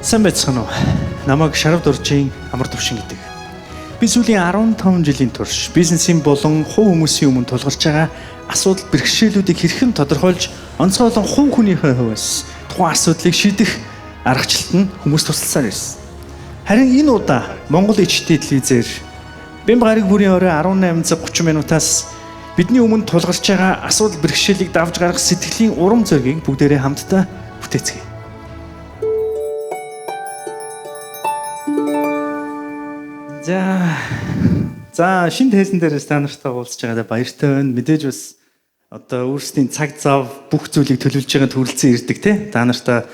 Сайн байцгаана уу? Намайг Шарав Доржийн Амар Төвшин гэдэг. Би сүүлийн 15 жилийн турш бизнесийн болон хувь хүмүүсийн өмнө тулгарч байгаа асуудал бэрхшээлүүдийг хэрхэн тодорхойлж онцгойлон хувь хүнийхээ хувьас тухайн асуудлыг шийдэх аргачлалт нь хүмүүс тусалсаар ирсэн. Харин энэ удаа Монгол HD телевизээр Бямба гараг бүрийн орой 18:30 минутаас бидний өмнө тулгарч байгаа асуудал бэрхшээлийг давж гаргах сэтгэлийн урам зоригийг бүгдээрээ хамтдаа бүтээцгээе. За шинэ тайзан дээрээс та нартай уулзж байгаадаа баяртай байна. Мэдээж бас одоо өөрсдийн цаг зав бүх зүйлийг төлөвлөж байгаа төрөлцөн ирдэг те. Та нартай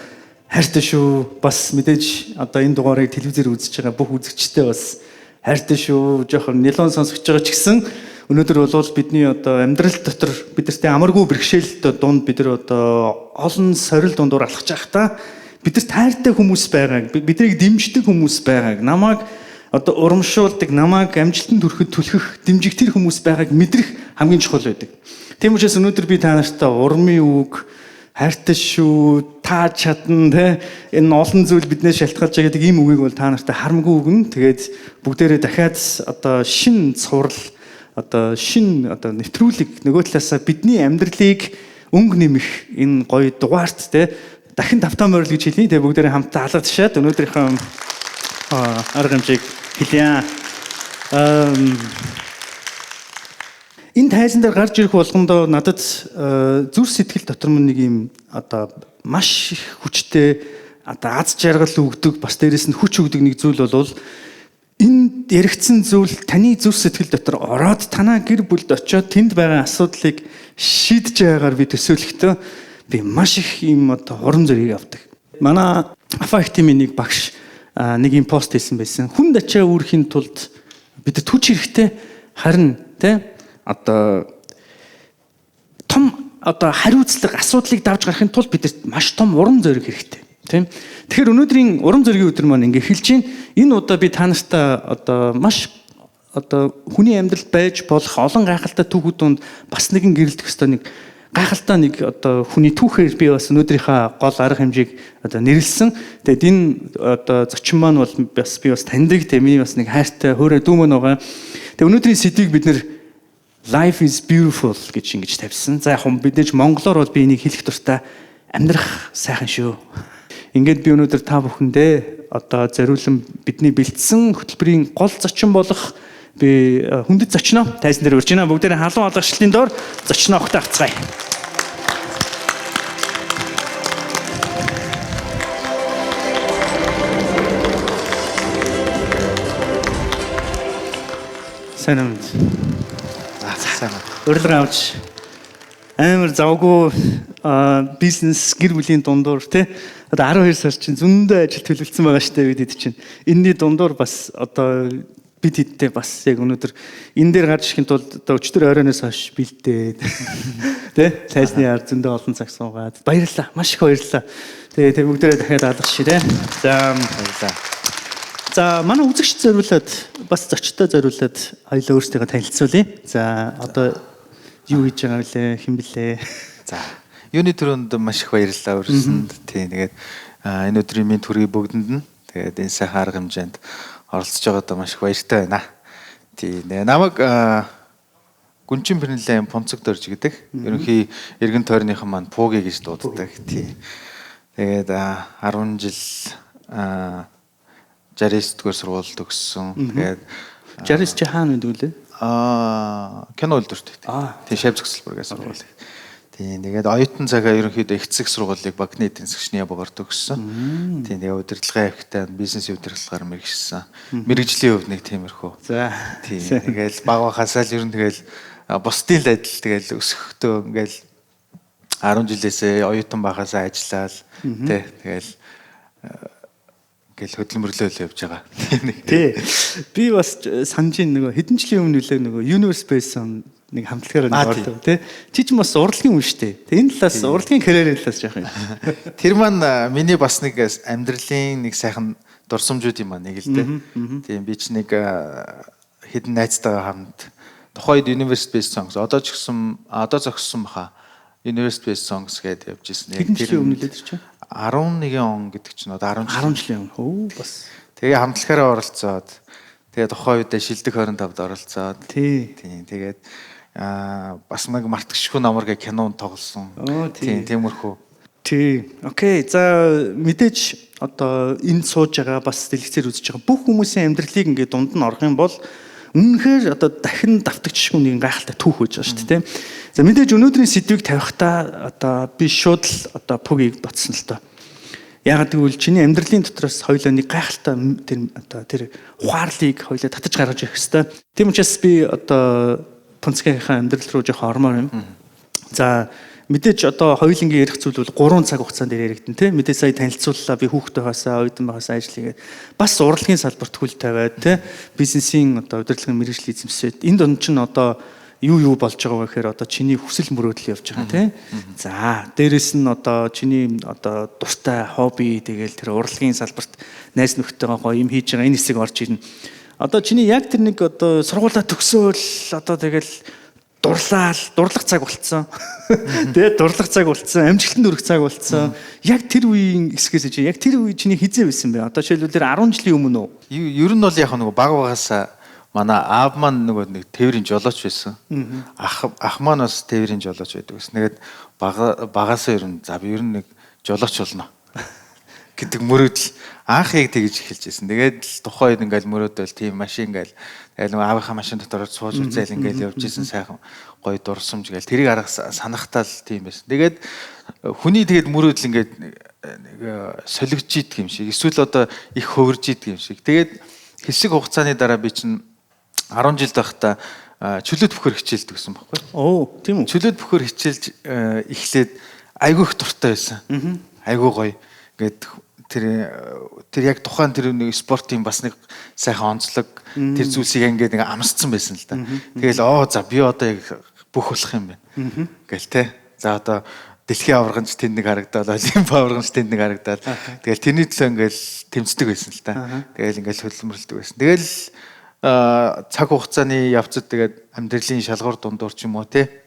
хайртай шүү. Бас мэдээж одоо энэ дугаарыг телевизээр үзэж байгаа бүх үзэгчтэй бас хайртай шүү. Жохон нэлон сонсогч байгаа ч гэсэн өнөөдөр бол бидний одоо амьдрал дотор бидэртэй амаргүй бэрхшээл дунд бид нар одоо олон сорил дундуур алхаж байхдаа бидэрт хайртай хүмүүс байгааг, биднийг дэмждэг хүмүүс байгааг, намайг одоо урамшуулдаг, намайг амжилтанд хүрэхэд түлхэх, дэмжих тэр хүмүүс байгааг мэдрэх хамгийн чухал байдаг. Тийм учраас өнөөдөр би та нартай урмын үг, хайртай шүү, та чадна те, энэ олон зүйл биднээс шалтгаалж байгаа гэдэг ийм үгийг бол та нартай харамгүй өгнө. Тэгээд бүгдээрээ дахиад одоо шин цуврал, одоо шин одоо нэвтрүүлэг нөгөө талаасаа бидний амьдралыг өнгө нэмэх энэ гоё дугаарт те дахин тавтаа морил гэж хэлье. Тэгээд бүгдээрээ хамтдаа алга ташаад өнөөдрийнхөө арга хэмжээг хэлье. Энэ тайзан дээр гарч ирэх болгондоо надад зүр сэтгэл дотор мөн нэг юм одоо маш их хүчтэй одоо аз жаргал өгдөг, бас дээрэс нь хүч өгдөг нэг зүйл бол энэ яригдсан зүйл таны зүр сэтгэл дотор ороод танаа гэр бүлд очиод тэнд байгаа асуудлыг шийдэж байгаагаар би төсөөлөхдөө би маш их юм одоо урам зориг авдаг. Манай Афа их тимийн нэг багш нэг юм пост хийсэн байсан. Хүнд ачаа үүрхийн тулд бидэд хүч хэрэгтэй, харин тэ одоо том одоо хариуцлага асуудлыг давж гарахын тулд бидэд маш том урам зориг хэрэгтэй, тийм. Тэгэхээр өнөөдрийн урам зоригийн өдөр маань ингээ эхэлж байна. Энэ удаа би та нартай одоо маш одоо хүний амьдралд байж болох олон гайхалтай түүхүүд донд бас нэгэн гэрэлтэх ёстой нэг гайхалтай нэг одоо хүний түүхээр би бас өнөөдрийнхөө гол арга хэмжээг одоо нэрлсэн. Тэгээд энэ одоо зочин маань бол бас би бас таньдаг, тийм миний бас нэг хайртай хөөрэ дүү мөн байгаа. Тэгээд өнөөдрийн сэдвийг бид нэр Life is beautiful гэж ингэж тавьсан. За яг мэдээж монголоор бол би энийг хэлэх дуртай, амьдрах сайхан шүү. Ингээд би өнөөдөр та бүхэндээ одоо зориулан бидний бэлдсэн хөтөлбөрийн гол зочин болох би хүндэт зочноо тайзан дээр урьж байна. Бүгдээрээ халуун алгачлалын доор зочноо огтой авцгаая. Сайн уу? Сайн. Урилга авч амар завгүй бизнес гэр бүлийн дундуур те одоо 12 сар чинь зөндөө ажил төлөвлөсөн байгаа штэ бид хэд чинь. Энийний дундуур бас одоо бид хэдтэй бас яг өнөөдөр энэ дээр гарч ирэхин тулд одоо өчтөр оройноос хойш бэлдээд тэ тайзны ард зөндөө олон цаг суугаад баярлалаа. Маш их баярлалаа. Тэгээ тэг бүгдээрээ дахиад алгах шээ тэ. За баярлалаа. За манай үзэгч зориулаад бас зочдтой зориулаад хоёлаа өөрсдийгөө танилцуулъя. За одоо юу хийж байгаа вүлээ, хэн блэ? За юуны түрүүнд маш их баярлалаа урьсанд. Тийм тэгээд энэ өдрийн минь төргий бүгдэнд нь тэгээд энэ сайхан арга хэмжээнд оролцож байгаадаа маш их баяртай байна. Тийм намайг Гүнчин Пэрнэлэн Пунцэг дөрж гэдэг. Ерөнхий эргэн тойрныхан маань Пууги гэж дууддаг. Тийм. Тэгээд 10 жил 69 дугаар сургууль төгссөн. Тэгээд 69 чи хаана байдаг вүлээ? Кино үйлдвэрт. Тийм шав зөксөлбөргээс сургууль. Тийм тэгээд оюутан цагаа ерөнхийдөө их засаг сургуулийг банкны эдийн засгийн ябгаар төгссөн. Тийм тэгээд удирдлагын авигтай бизнесийн удирдлагаар мэргэжсэн. Мэргэжлийн хувьд нэг тиймэрхүү. За. Тийм тэгэл баг бахасаа л ер нь тэгэл бусдын л адил тэгэл өсөхдөө ингээл 10 жилээсээ оюутан байхасаа ажиллаал тий тэгэл ингээл хөдөлмөрлөөл явж байгаа. Тий. Би бас санаж ин нөгөө хэдэн жилийн өмнө үлээ нөгөө Universe Based on нэг хамтлагаар нэг ордог тий. Чи ч бас урлагийн хүн шүү дээ. Тэг энэ талаас урлагийн карьерийн талаас яах юм. Тэр маань миний бас нэг амьдралын нэг сайхан дурсамжууд юм аа нэг л дээ. Тийм би ч нэг хэдэн найзтайгаа хамт тухайд Universe Based Songs одоо ч гэсэн одоо зогссон баха. University Based Songs гэдээ явж исэн. Хэдэн жилийн өмнө лээ тэр чинь? 11 он гэдэг чинь одоо 10 жилийн өмнө. Өө бас. Тэгээ хамтлагаараа оролцоод тэгээ тухайн үедээ шилдэг 25-д оролцоод. Тий. Тийм, тэгээд бас нэг мартагшгүй намар гэх кинонд тоглосон. Тийм, тиймэрхүү. Тий. Окей. За мэдээж одоо энд сууж байгаа бас дэлгэцээр үзэж байгаа бүх хүмүүсийн амьдралыг ингээд дунд нь орох юм бол үнэнхээр одоо дахин давтагчшгүй нэгэн гайхалтай түүх байж байгаа шүү дээ, тийм. За мэдээж өнөөдрийн сэдвийг тавихтаа одоо би шууд л одоо пүгийг ботсон л доо. Яагаад гэвэл чиний амьдралын дотроос хоёулаа нэг гайхалтай тэр одоо тэр ухаарлыг хоёулаа татаж гаргаж ирэх хэвээр. Тийм учраас би одоо Пүнцгийнхаа амьдрал руу жоох ормоор юм. За мэдээж одоо хоёулангийн ярих зүйл бол 3 цаг хугацаанд дээр яригдана, тийм. Мэдээж сая танилцууллаа, би хүүхдээ байгаасаа, оюутан байгаасаа ажил хийгээд бас урлагийн салбарт хөл тавиад, тийм, бизнесийн одоо удирдлагын мэргэжил эзэмшээд энэ донд чинь одоо юу болж байгаа вэ гэхээр одоо чиний хүсэл мөрөөдөл явж байгаа, тийм. За дээрэс нь одоо чиний одоо дуртай хобби, тэгэл тэр урлагийн салбарт найз нөхдөйгөө гоё юм хийж байгаа энэ хэсэг орж ирнэ. Одоо чиний яг тэр нэг одоо сургуулаа төгсөөл одоо тэгэл дурлаал, дурлах цаг болцсон. Тэгээ дурлах цаг болцсон, амжилтанд хүрэх цаг болцсон. Яг тэр үеийн хэсгээс чи яг тэр үе чиний хизээ байсан бэ? Одоо жишээлбэл тэр 10 жилийн өмнө үү? Ер нь бол яг нөгөө баг багасаа манай аав маань нөгөө нэг тээврийн жолооч байсан. Ах маань бас тээврийн жолооч байдаг гэсэн. Тэгээд багасаа ер нь за би ер нь нэг жолооч болно гэдэг мөрөөдөл анх яг тэгж эхэлж байсан. Тэгээд л тухайн үед ингээл мөрөөдөл тийм машин ингээл тэгэл нөгөө аавынхаа машин дотор сууж үзээл ингээл явж исэн сайхан гоё дурсамж гээл тэрийг арга санахтаа л тийм байсан. Тэгээд хүний тэгээд мөрөөдөл ингээд нэг солигдож идэх юм шиг эсвэл одоо их хөвөрж идэх юм шиг. Тэгээд хэсэг хугацааны дараа би чинь 10 жил байхдаа чөлөөт бөхөр хичээлдэг гэсэн байхгүй. Оо, тийм үү. Чөлөөт бөхөр хичээлж эхлээд айгүй их дуртай байсан. Айгүй гоё. Ингээд тэр яг тухайн тэр нэг спортын бас нэг сайхан онцлог тэр зүйлсийг ингээд нэг амсцсан байсан л да. Тэгэл оо за би одоо яг бүх болох юм байна. Гэл те. За одоо дэлхийн аварганч тэнд нэг харагдаад, олимп аварганч тэнд нэг харагдаад. Тэгэл тэрний төлөө ингээд тэмцдэг байсан л да. Тэгэл ингээд хөдөлмөрлөдөг байсан. Тэгэл цаг хугацааны явцад тэгээд амьдралын шалгуур дундуур ч юм уу те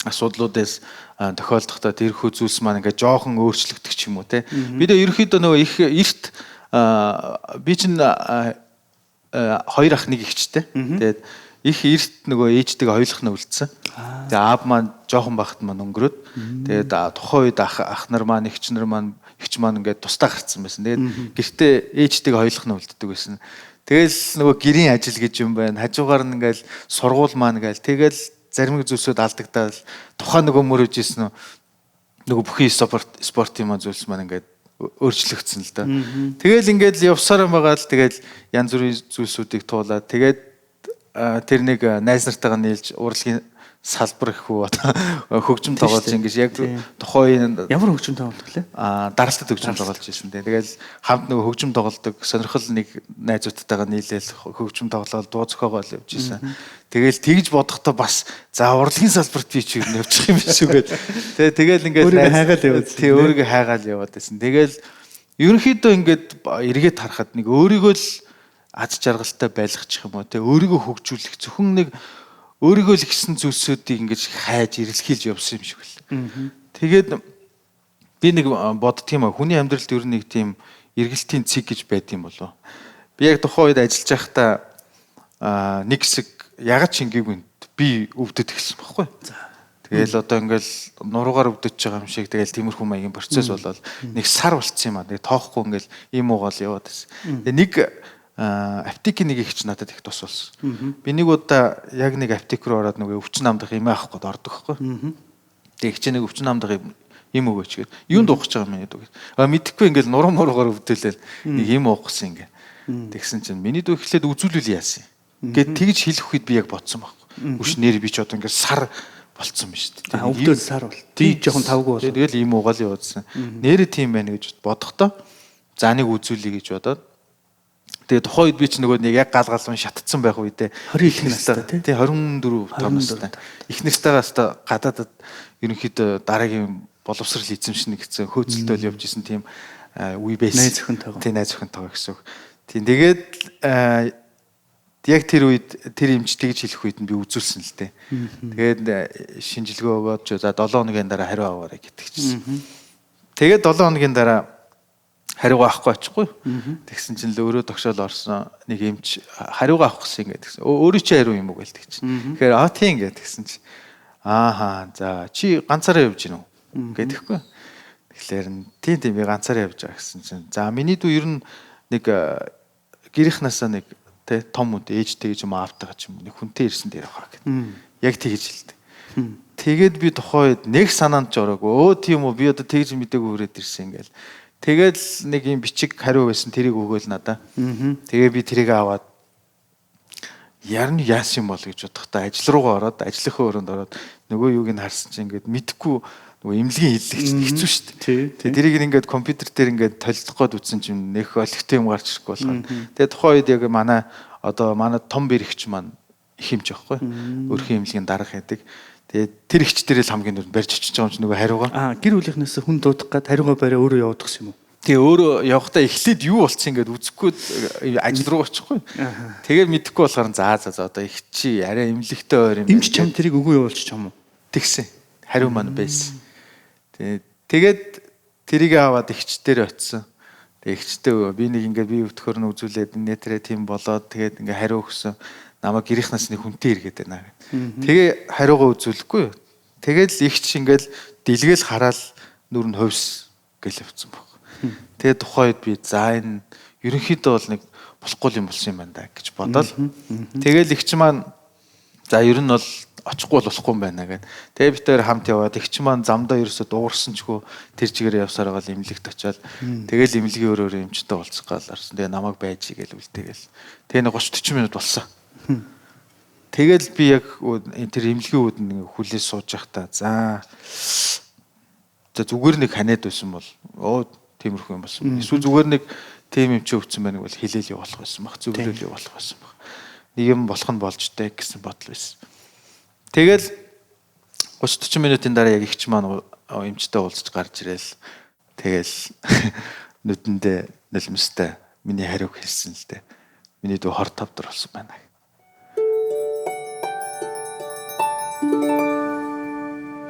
асуудлуудаас тохиолдохдоо тэрхүү зүйлс маань ингээд жоохон өөрчлөгдөх ч юм уу те. Бид ерөнхийдөө нөгөө их эрт би чинь хоёр ах нэг эгчтэй. Тэгээд их эрт нөгөө ээжтэйгээ хоёулах нь үлдсэн. Тэгээд аав маань жоохон байхад маань өнгөрөөд тэгээд тухайн үед ах нар маань эгч нар маань эгч маань ингээд тусдаа гарцсан байсан. Тэгээд гэртээ ээжтэйгээ хоёулах нь үлддэг байсан. Тэгэл нөгөө гэрийн ажил гэж юм байна. Хажуугаар нь ингээд сургууль маань гээл тэгэл зарим зүйлсүүд алдагдаад тухайн нөгөө мөрөж исэн нөгөө бүхий спортын маань зүйлс маань ингээд өөрчлөгдсөн л да. Тэгэл ингээд л явсаар байгаа л тэгэл янз бүрийн зүйлсүүдийг туулаад тэгээд тэр нэг найз нартайгаа нийлж урлагийн салбар их үү хөгжим тоглож ингэж яг тухайн ямар хөгжим тоглодог лээ? Даралтад хөгжим тоглож ирсэн. Тэгэл хамт нөгөө хөгжим тоглодог сонирхол нэг найзуудтайгаа нийлээл хөгжим тоглоод дуу зохиогоол явж исэн. Тэгэл тэгж бодохдоо бас за урлагийн салбарт би ч юу явчих юм биш үү гээд. Тэгэл ингээд өөрийгөө хайгаал яваад. Тий, өөрийгөө хайгаал яваад байсан. Тэгэл ерөнхийдөө ингээд эргээд харахад нэг өөрийгөө л аз жаргалтай байлгачих юм уу те өөрийгөө хөгжүүлэх зөвхөн нэг өөрийгөө л ихсэн зүйлсүүдийг ингэж хайж эрэлхийлж явсан юм шиг л. Тэгээд би нэг боддөг юм а хүний амьдралд ер нь нэг тийм эргэлтийн цэг гэж байд юм болов. Би яг тухайн үед ажиллаж байхдаа нэг хэсэг ягаад чингээгүй би өвдөд эхэлсэн байхгүй. Тэгэл одоо ингээл нуруугаар өвдөж байгаа юм шиг тэгэл тиймэрхүү маягийн процесс болоод нэг сар болцсон юм а. Тэгээ тоохгүй ингээл ийм уугаал яваад байсан. Тэгээ нэг аптекийн нэг ихч надад их тус болсон. Би нэг удаа яг нэг аптек руу ороод нөгөө өвчин намдах юм аахгүй ордог байхгүй. Тэгээ ихч нэг өвчин намдах юм өгөөч гээд юунд уух гэж байгаа юм миний дүү. А мэдэхгүй ингээл нуруу муруугаар өвдөлөөл нэг юм уух гэсэн ингээ. Тэгсэн чинь миний дүү эхлээд үзүүлүүл яасан. Ингээд тэгж хэлэх үед би яг бодсон байхгүй. Үш нэр би ч одоо ингээд сар болцсон юм шүү дээ. Өвдөл сар бол. Би жоохон тавгүй болоо. Тэгэл ийм уугаал явуулсан. Нэрээ тийм байна гэж бодохдоо за нэг үзүүлье гэж бодоод тэгээ тухайн үед би ч нөгөө нэг яг гал галан шатцсан байх үедээ 21 настай тий 24 5 настай. Их нартайгаа өстой гадаадад ерөнхийдөө дараагийн боловсрал эзэмшнэ гэсэн хөөцөлтөөл явж исэн тийм үе байсан. Найз охинтойгоо. Тий, найз охинтойгоо гэсэн үг. Тийм тэгээд Яг тэр үед тэр эмч тэгж хэлэх үед нь би үзүүлсэн л дээ. Тэгээд шинжилгээ өгөөд за 7 хоногийн дараа хариу аваарай гэдэг чийсэн. Тэгээд 7 хоногийн дараа хариугаа авахгүй очихгүй. Тэгсэн чинь л өөрөө тогшоол орсон нэг эмч хариугаа авах гэсэн ингээд тэгсэн. Өөрөө чи хариу юм уу гэл тэгчин. Тэгэхээр аа тийм ингээд тэгсэн чи ааха за чи ганцаараа явж гинүү гэдэхгүй. Тэгэхээр тийм би ганцаараа явж байгаа гэсэн чинь за миний дүү ер нь нэг гэрийнхнаасаа нэг тэ том үд ээжтэй гэж юм аавтайгаа ч юм нэг хүнтэй ирсэн дээр явах гэд. Яг тэгж хэлдэг. Тэгээд би тухайн үед нэг санаанд ч ороогүй. Өө тийм үү би одоо тэгж мдээгүй хүрээд ирсэн ингээл. Тэгээд л нэг юм бичиг хариу байсан тэрийг өгөөл надаа. Тэгээ би тэрийг аваад ярн яасан юм бол гэж бодохдоо ажил руугаа ороод ажлынхаа өрөөнд ороод нөгөө юуг нь харсан чинь ингээд мэдхгүй нөгөө эмнэлгийн хэллэг чинь хэцүү шүү дээ. Тэрийг ингээд компьютер дээр ингээд толилдох гээд үтсэн чинь нэх олигтой юм гарч ирэхгүй болохоор. Тэгээ тухайн үед яг манай одоо манай том бэрэгч маань их юмч байхгүй. Өрхийн эмнэлгийн дарга гэдэг. Тэгээд тэр ихч дээрээ л хамгийн түрүүнд барьж очиж байгаа юм чи нөгөө хариугаа. Аа гэр бүлийнхнээс хүн дуудах гад хариугаа бариа өөрөө явуудах юм уу? Тэгээ өөрөө явахдаа эхлээд юу болчихсон ингээд үзэхгүй ажил руу очихгүй. Тэгээ мэдэхгүй болохоор за за за одоо их чи арай эмнэлэгтэй ойр юм. Эмч чам тэрийг үгүй явуулчих юм уу? Тэгсэн. Хариу маань байсан. Тэгээд тэрийг аваад ихч дээр очисон. Тэгээ ихчтэй би нэг ингээд би өвтгөр нь үзүүлээд нэтэрэ тийм болоод тэгээд ингээд хариу өгсөн. Намайг гэрийнхнаас нэг хүнтэй эргээд байна гэх. Тэгээ хариугаа үзүүлэхгүй юу. Тэгээд л ихч ингээд дэлгээл хараал нүр нь хувьс гэл явцсан баг. Тэгээ тухайн үед би за энэ ерөнхийдөө бол нэг болохгүй юм болсон юм байна да гэж бодоол. Тэгээл ихч маань за ер нь бол очихгүй болохгүй юм байна гэд. Тэгээ бид хоёр хамт яваад ихч маань замдаа ерөөсө дуугарсан ч гоо тэр чигээр явсаар байгаа л эмнэлэгт очиад тэгээл эмнэлгийн өрөөрөө эмчтэй уулзах гал орсон. Тэгээ намайг байж гээл үлдээгээл. Тэгээ нэг 30 40 минут болсон. Тэгэл би яг тэр эмнэлгийн үүдэн нэг хүлээж сууж байхдаа за зүгээр нэг ханиад байсан бол оо тиймэрхүү юм болсон. Эсвэл зүгээр нэг тийм юм чи өвцөн байна бол хилээл явуулах байсан баг. Зөвлөл явуулах байсан баг. Нэг юм болох нь болж дээ гэсэн бодол байсан. Тэгэл 30 40 минутын дараа яг ихч маань эмчтэй уулзч гарч ирээл тэгэл нүдэндээ нулимстай миний хариуг хэлсэн л дээ. Миний дүү 25 дор болсон байна.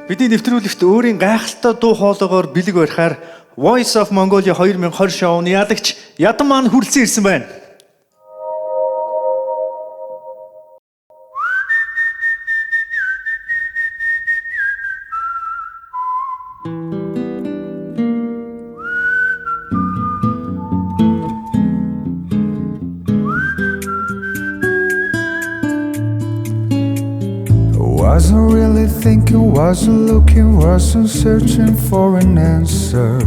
Бидний нэвтрүүлэгт өөрийн гайхалтай дуу хоолойгоор бэлэг барихаар Voice of Mongolia 2020 шоуны ялагч Ядан маань хүрэлцэн ирсэн байна. Wasn't really thinking, wasn't looking, wasn't searching for an answer.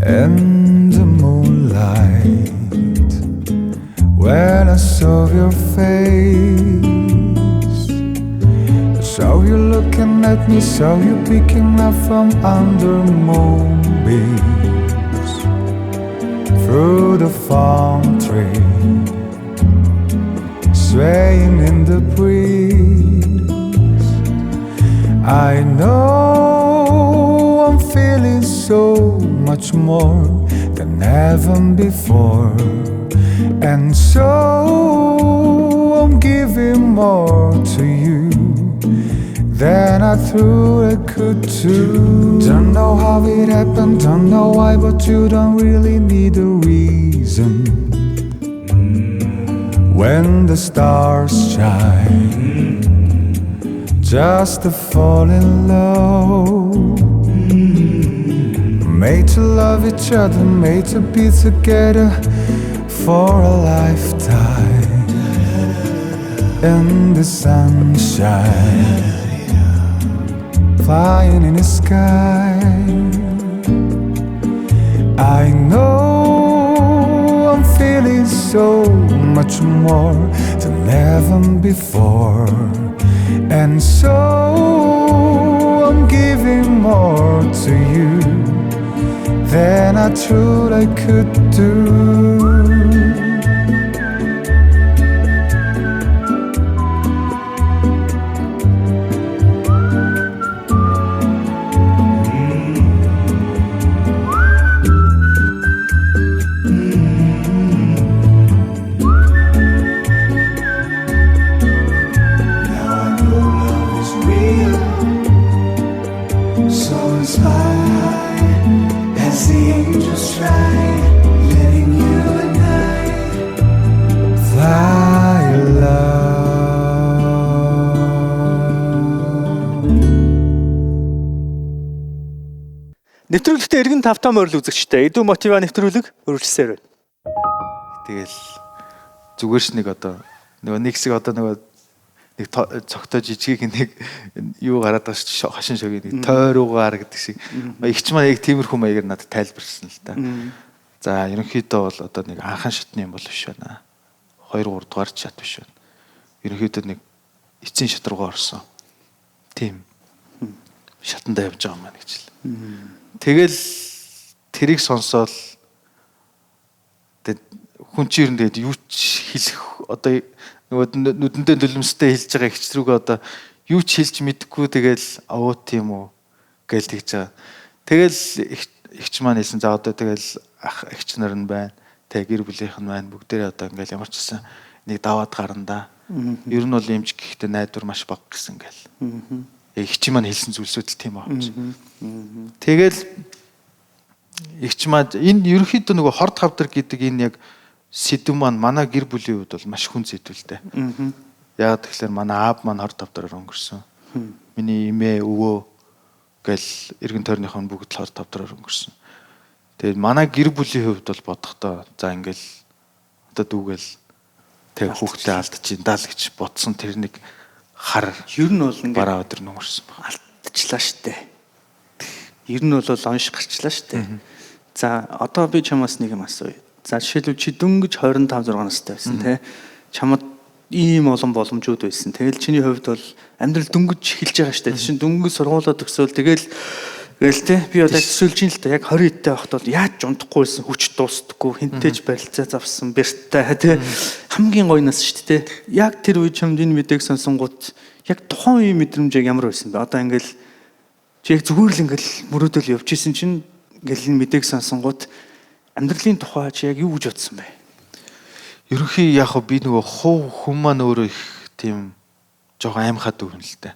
In the moonlight, when I saw your face, saw you looking at me, saw you picking up from under moonbeams, through the palm tree, swaying in the breeze. I know I'm feeling so much more than ever before, and so I'm giving more to you than I thought I could do. Don't know how it happened, don't know why, but you don't really need a reason. When the stars shine, just to fall in love. Made to love each other, made to be together for a lifetime. In the sunshine, flying in the sky. I know I'm feeling so much more than ever before, and so I'm giving more to you than I truly could do. тавтаа морил үзэгчтэй Эдүү Мотива нэвтрүүлэг өргөжсээр байна. Тэгэл зүгээр ч нэг одоо нөгөө нэг хэсэг одоо нөгөө нэг цогтой жижигийг нэг юу гараад байгаа ш хошин шогийн нэг тойруугаар гэдэг шиг. Игч маань яг тиймэрхүү маягаар надад тайлбарласан л та. За ерөнхийдөө бол одоо нэг анхан шатны юм бол биш байна. 2 3 дугаар шат биш байна. Ерөнхийдөө нэг эцсийн шат руугаа орсон. Тийм. Шатандаа явж байгаа юм байна гэж л. Тэгэл тэрийг сонсоол тэгээд хүн чинь ер нь тэгээд юу ч хэлэх одоо нөгөө нүдэндээ нулимстай хэлж байгаа эгч рүүгээ одоо юу ч хэлж мэдэхгүй тэгэл овоо тийм үү гээл тэгж байгаа. Тэгэл эгч маань хэлсэн за одоо тэгэл ах эгч нар нь байна. Тэг гэр бүлийнх нь байна. Бүгдээрээ одоо ингээл ямар ч гэсэн нэг даваад гарна да. Ер нь бол эмч гэхдээ найдвар маш бага гэсэн гэл. Эгч маань хэлсэн зүйлсүүд л тийм аа. Тэгэл эгч маань энэ ерөнхийдөө нөгөө хорд хавдар гэдэг энэ яг сэдв маань манай гэр бүлийн хувьд бол маш хүн сэдв л дээ. Яг тэгэхээр манай аав маань хорд хавдраар өнгөрсөн. Миний эмээ, өвөө гэл эргэн тойрныхоо бүгд л хорд хавдраар өнгөрсөн. Тэгээд манай гэр бүлийн хувьд бол бодохдоо за ингээл одоо дүүгээл тэг хүүхдээ алдчихин даа л гэж бодсон тэр нэг хар Ер нь бол ингээд бараа өдөр нөмөрсөн баг. алдчихлаа штэ. Ер нь бол онш гарчлаа штэ. За одоо би чамаас нэг юм асууя. За жишээлбэл чи дөнгөж 25 6 настай байсан те. Чамд ийм олон боломжууд байсан. Тэгэл чиний хувьд бол амьдрал дөнгөж эхэлж байгаа штэ. Чинь дөнгөж сургуулаа төгсөөл тэгэл тэгэл те би одоо төсөөлж ин л та яг 20 эдтэй байхад бол яаж унтахгүй байсан хүч дуустдаггүй хинтээж барилцаа завсан бэртэй те хамгийн гоё нас штэ те. Яг тэр үе чамд энэ мэдээг сонсонгууд яг тухайн үеийн мэдрэмж яг ямар байсан бэ? Одоо ингээл чи яг зүгээр л ингээл мөрөөдөл явж исэн чинь ингээл энэ мэдээг сонсонгууд амьдралын тухай чи яг юу гэж бодсон бэ? Ерөнхий яг хөө би нөгөө хуу хүн маань өөрөө их тийм жоохон аймхад дүүрэн л дээ.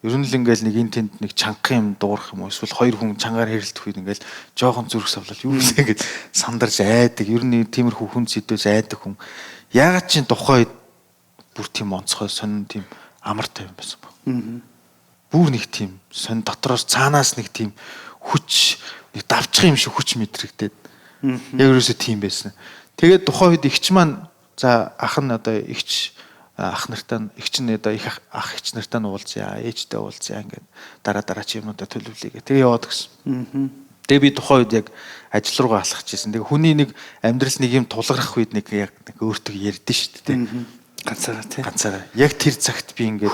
Ер нь л ингээл нэг эн тэнд нэг чангахан юм дуурах юм уу эсвэл хоёр хүн чангаар хэрэлдэх үед ингээл жоохон зүрх савлал юу лээ гэж сандарч айдаг. Ер нь тиймэрхүү хүн сэдвээс айдаг хүн. Яагаад чинь тухайн үед бүр тийм онцгой сонин тийм амар тайван байсан баг. Бүр нэг тийм сонь дотроос цаанаас нэг тийм хүч нэг давчих юм шиг хүч мэдрэгдээд. Яг ерөөсөө тийм байсан. Тэгээд тухайн үед эгч маань за ах нь одоо эгч ах нартай эгч нь одоо их ах эгч нартай нь уулзъя, ээжтэй уулзъя ингээд дараа дараа чи юмудаа төлөвлөе гэх. Тэгээ яваад гисэн. Тэгээ би тухайн үед яг ажил руугаа алхаж ирсэн. Тэгээ хүний нэг амьдрал нэг юм тулгарх үед нэг яг нэг өөртөө ярьдэн шүү дээ. Ганцаараа тий. Ганцаараа. Яг тэр цагт би ингээд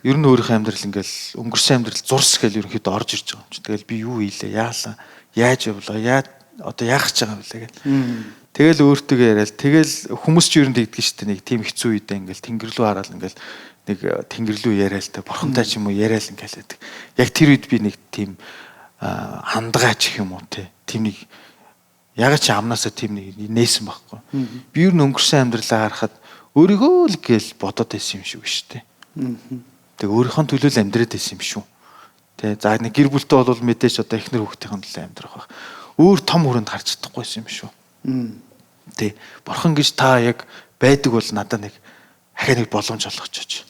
ер нь өөрийнхөө амьдрал ингээл өнгөрсөн амьдрал зурс гэл ерөнхийдөө орж ирж байгаа юм чи. Тэгэл би юу хийлээ, яалаа, яаж явлаа, яа одоо яах гэж байгаа юм бэ гэл. Тэгэл өөртөө яриад тэгэл хүмүүс ч ер нь тэгдэг шүү дээ. Нэг тийм хэцүү үедээ ингээл тэнгэр рүү хараад ингээл нэг тэнгэр рүү яриад та бурхантай ч юм уу яриад ингээл байдаг. Яг тэр үед би нэг тийм хандгаач гэх юм уу те. Тийм нэг яг ч амнаасаа тийм нэг нээсэн байхгүй. Би ер нь өнгөрсөн амьдралаа харахад өөрийгөө л гээл бодоод байсан юм шиг шүү дээ. Тэг өөрийнхөө төлөө л амьдраад байсан юм шүү. Тэ за нэг гэр бүлтэй бол мэдээж одоо эхнэр хүүхдийн төлөө амьдрах байх. Өөр том хүрээнд харж чадахгүйсэн юм шүү. Тэ бурхан гэж та яг байдаг бол надад нэг ахаа нэг боломж олгоч.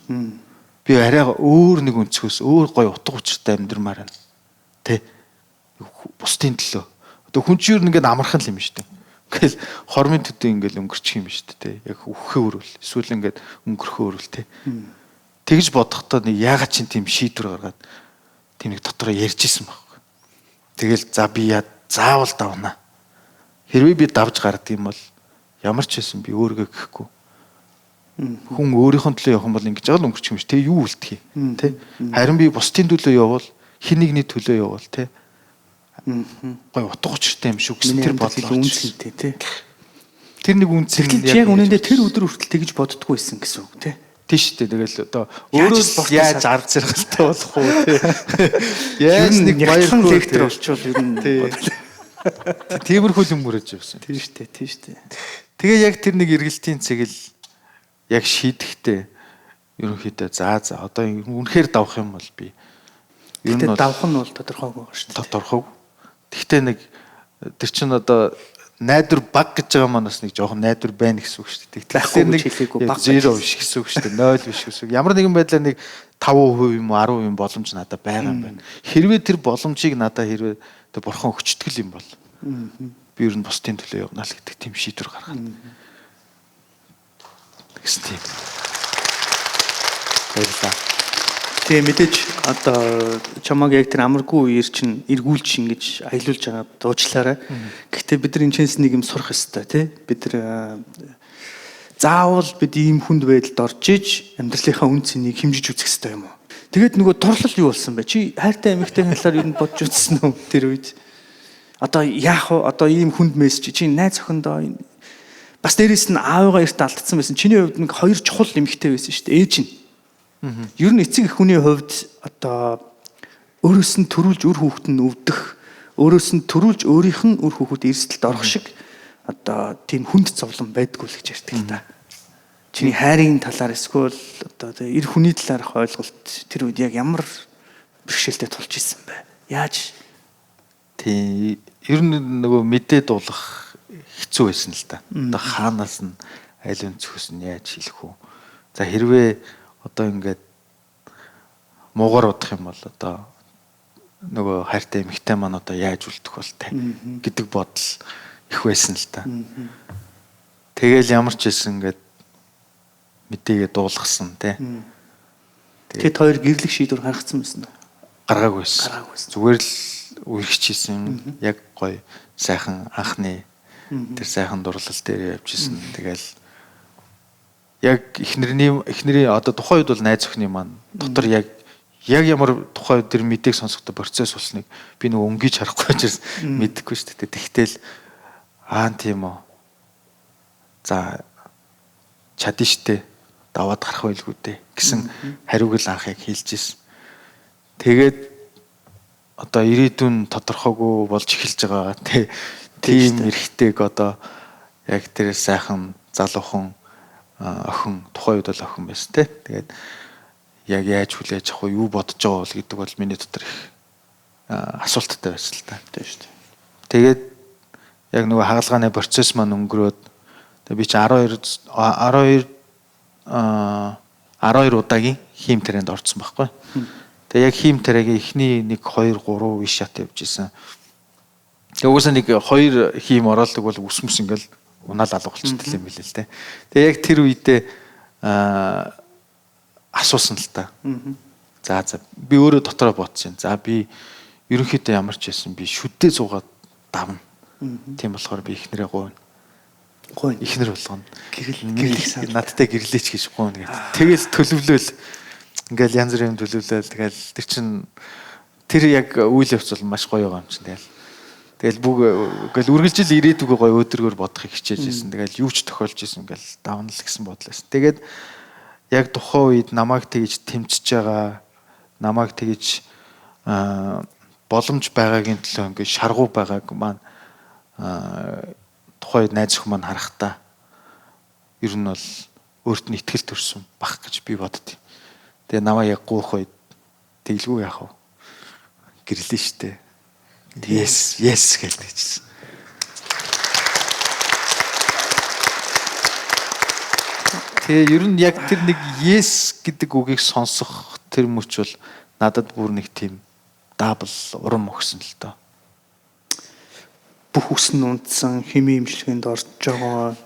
Би арай өөр нэг өнцгөөс өөр гоё утга учиртай амьдрмаар байна. Тэ бусдын төлөө. Одоо хүн чинь ер нь ингээд амархан л юм шүү дээ. Ингээл хормын төдөө ингээл өнгөрчих юм шүү дээ. Яг үххээ өрвөл эсвэл ингээд өнгөрөхөө өрвөл тэ. Тэгж бодохдоо нэг яагаад чинь тийм шийдвэр гаргаад тийм нэг дотроо ярьж исэн байхгүй. Тэгэл за би яа заавал давна. Хэрвээ би давж гардаг юм бол ямар ч байсан би өөрийгөө гэхгүй. Хүн өөрийнхөө төлөө явах юм бол ингэж байгаа л өнгөрчих юм шиг. Тэ юу үлдэх юм тэ. Харин би бусдын төлөө явбал хин нэгний төлөө явбал тэ. Гой утга учиртай юм шүү гэсэн тэр бодлоо үнцэнтэй тэ. Тэр нэг үнцэн яг үнэндээ тэр өдөр хүртэл тэгж боддгоо байсан гэсэн үг тэ. Тийш үү. Тэгэл одоо өөрөө яаж ард зэрэгтэй болох уу те. Яаж нэг баяр лектор болчвол ер нь тиймэрхүү юм мөрөж явсан. Тийш үү, тийш үү. Тэгээ яг тэр нэг эргэлтийн цэгэл яг шийдэхдээ ерөнхийдөө за одоо үнэхээр давах юм бол би ер нь давах нь бол тодорхойгүй байна шүү дээ. Тодорхойгүй. Тэгтээ нэг тэр чинь одоо Найдвар баг гэж байгаа маань бас нэг жоохон найдвар байна гэсэн үг шүү дээ. Тэгэхээр нэг 0 биш гэсэн үг шүү дээ. 0 биш гэсэн үг. Ямар нэгэн байдлаар нэг 5% юм уу 10% боломж надад байгаа юм байна. Хэрвээ тэр боломжийг надад хэрвээ тэр бурхан өгчдөг юм бол би ер нь бусдын төлөө явна л гэдэг тийм шийдвэр гаргаад. Тэгсэн тийм. Баярлалаа. Тэгээ мэдээж одоо чамааг яг тэр амаргүй үеэр чинь эргүүлж ингэж аялуулж байгаа дуучлаарай. Гэхдээ бид нар энэ чэнс нэг юм сурах ёстой тий. Бид нар заавал бид ийм хүнд байдалд орж иж амьдралынхаа үн цэнийг хэмжиж үзэх ёстой юм уу? Тэгээд нөгөө турлал юу болсон бэ? Чи хайртай эмэгтэйн талаар юу бодож үзсэн үү тэр үед? Одоо яах вэ? Одоо ийм хүнд мессеж чи найз охиндоо бас дээрэс нь аавыгаа эрт алдсан байсан. Чиний хувьд нэг хоёр чухал эмэгтэй байсан шүү дээ. Ээж нь. Ер нь эцэг эх хүний хувьд одоо өөрөөс нь төрүүлж үр хүүхэд нь өвдөх, өөрөөс нь төрүүлж өөрийнх нь үр хүүхэд эрсдэлд орох шиг одоо тийм хүнд зовлон байдгүй л гэж ярьдаг л та. Чиний хайрын талаар эсвэл одоо эр хүний талаарх ойлголт тэр үед яг ямар бэрхшээлтэй тулж исэн бэ? Яаж? Тийм, ер нь нөгөө мэдээ дуулах хэцүү байсан л та. Одоо хаанаас нь аль өнцгөөс нь яаж хэлэх үү? За хэрвээ одоо ингээд муугар удах юм бол одоо нөгөө хайртай эмэгтэй маань одоо яаж үлдэх бол тэ гэдэг бодол их байсан л та. Тэгэл ямар ч хэлсэн ингээд мэдээгээ дуулгасан тэ. Тэд хоёр гэрлэх шийдвэр гаргацсан байсан уу? Гаргаагүй байсан. Зүгээр л үргэлжчихсэн. Яг гоё сайхан анхны тэр сайхан дурлал дээр явж исэн. Тэгэл яг эхнэрийн одоо тухайн үед бол найз охины маань дотор яг ямар тухайн үед тэр мэдээг сонсохдоо процесс болсныг би нөгөө өнгөж харахгүй учраас мэдэхгүй шүү дээ. Тэгтэл аа тийм үү. За чадна штэ. Даваад гарах байлгүй дээ гэсэн хариуг л анх яг хэлж ирсэн. Тэгээд одоо ирээдүйн тодорхойгүй болж эхэлж байгаа тийм эрхтэйг одоо яг тэр сайхан залуухан охин тухайн үед бол охин байсан тий. Тэгээд яг яаж хүлээж авах вэ, юу бодож байгаа бол гэдэг бол миний дотор их асуулттай байсан л та. Тийм шүү дээ. Тэгээд яг нөгөө хагалгааны процесс маань өнгөрөөд би чи 12 удаагийн хийм тарианд орсон байхгүй. Тэгээ яг хийм тариагийн эхний 1 2 3 үе шат явж исэн. Тэгээ угаасаа нэг 2 хийм ороолдог бол үс мүс ингээл унаал алга болчихдог юм билээ л дээ. Тэгээ яг тэр үедээ асуусан л та. За би өөрөө дотроо бодсон. За би ерөнхийдөө ямар ч байсан би шүдээ зуугаад давна. Тийм болохоор би эхнэрээ гуйна. Гуйна. Эхнэр болгоно. Гэрлэх сан. Надтай гэрлээч гэж гуйна гэдэг. Тэгэл төлөвлөөл ингээл янз бүрийн юм төлөвлөөл тэгэл тэр чин тэр яг үйл явц бол маш гоё байгаа юм чинь тэгэл. Тэгэл бүх ингээл үргэлжил ирээдүгөө гоё өдрөөр бодохыг хичээж байсан. Тэгэл юу ч тохиолж исэн ингээл давна л гэсэн бодол байсан. Тэгээд яг тухайн үед намайг тэгж тэмцэж байгаа, намайг тэгж боломж байгаагийн төлөө ингээд шаргуу байгааг маань тухайн үед найз охин маань харахтаа ер нь бол өөрт нь итгэл төрсөн бах гэж би боддیں۔ Тэгээ намайг яг гуйх үед тэглгүй яах вэ? Гэрлээ штэ. Yes, yes гэдэг чийсэн. Тэгээ ер нь яг тэр нэг yes гэдэг үгийг сонсох тэр мөч бол надад бүр нэг тийм дабл урам өгсөн л доо. Бүх үс нь унтсан, химийн имчилгээнд орж байгаа,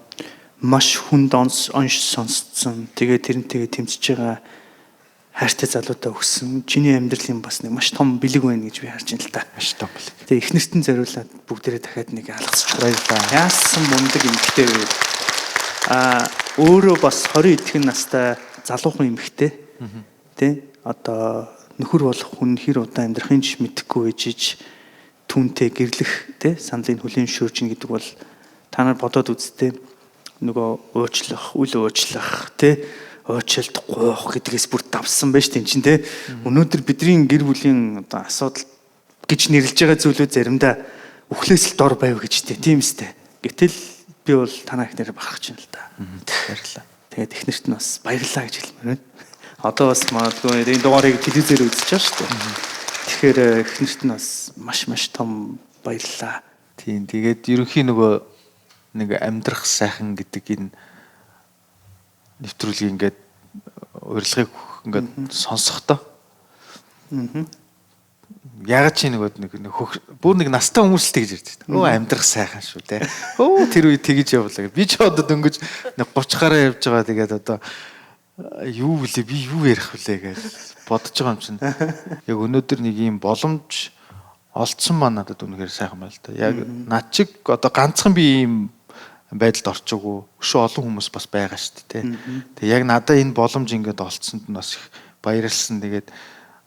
маш хүнд онш сонсцсон. Тэгээ тэрнтэйгээ тэмцэж байгаа хайртай залуудаа өгсөн. Чиний амьдралын бас нэг маш том бэлэг байна гэж би харж байна л та. Маш том бэлэг. Тэгээ эхнэртэн зориулаад бүгдээрээ дахиад нэг алгасчих. Баярлалаа. Яасан мундаг эмэгтэй вэ? Өөрөө бас 20 эдхэн настай залуухан эмэгтэй. Тэ? Одоо нөхөр болох хүн хэр удаан амьдрахын ч мэдэхгүй ээжиж түүнтэй гэрлэх тэ саналыг хүлээн зөвшөөрч ин гэдэг бол та нар бодоод үзтээ нөгөө уучлах, үл уучлах тэ уучлалт гуйх гэдгээс бүр давсан байж тэн чинь тэ. Өнөөдөр бидний гэр бүлийн одоо асуудал гэж нэрлэж байгаа зүйлүүд заримдаа үхлээс л дор байв гэж тэ тийм үстэй. Гэтэл би бол танаа ихнэрээ бахархаж байна л да. Баярлалаа. Тэгээд эхнэрт нь бас баярлалаа гэж хэлмээр байна. Одоо бас магадгүй энэ дугаарыг телевизээр үзэж байгаа шүү дээ. Тэгэхээр эхнэрт нь бас маш маш том баярлалаа. Тийм, тэгээд ерөнхий нөгөө нэг амьдрах сайхан гэдэг энэ нэвтрүүлгийг ингээд урилгыг ингээд сонсохдоо яг чи нөгөө нэг бүр нэг настай хүмүүс л тэгж ярьж байна. Өө амьдрах сайхан шүү дээ. Өө тэр үе тэгж явлаа. Би ч одоо дөнгөж нэг 30 гараа явж байгаа. Тэгээд одоо юу вүлээ би юу ярих вүлээ гэж бодож байгаа юм чинь. Яг өнөөдөр нэг ийм боломж олцсон маа надад үнэхээр сайхан байна л да. Яг над чиг одоо ганцхан би ийм байдалд орчоогүй. Өшөө олон хүмүүс бас байгаа шүү дээ. Тэгээ яг надаа энэ боломж ингээд олцсонд нь бас их баярлсан. Тэгээд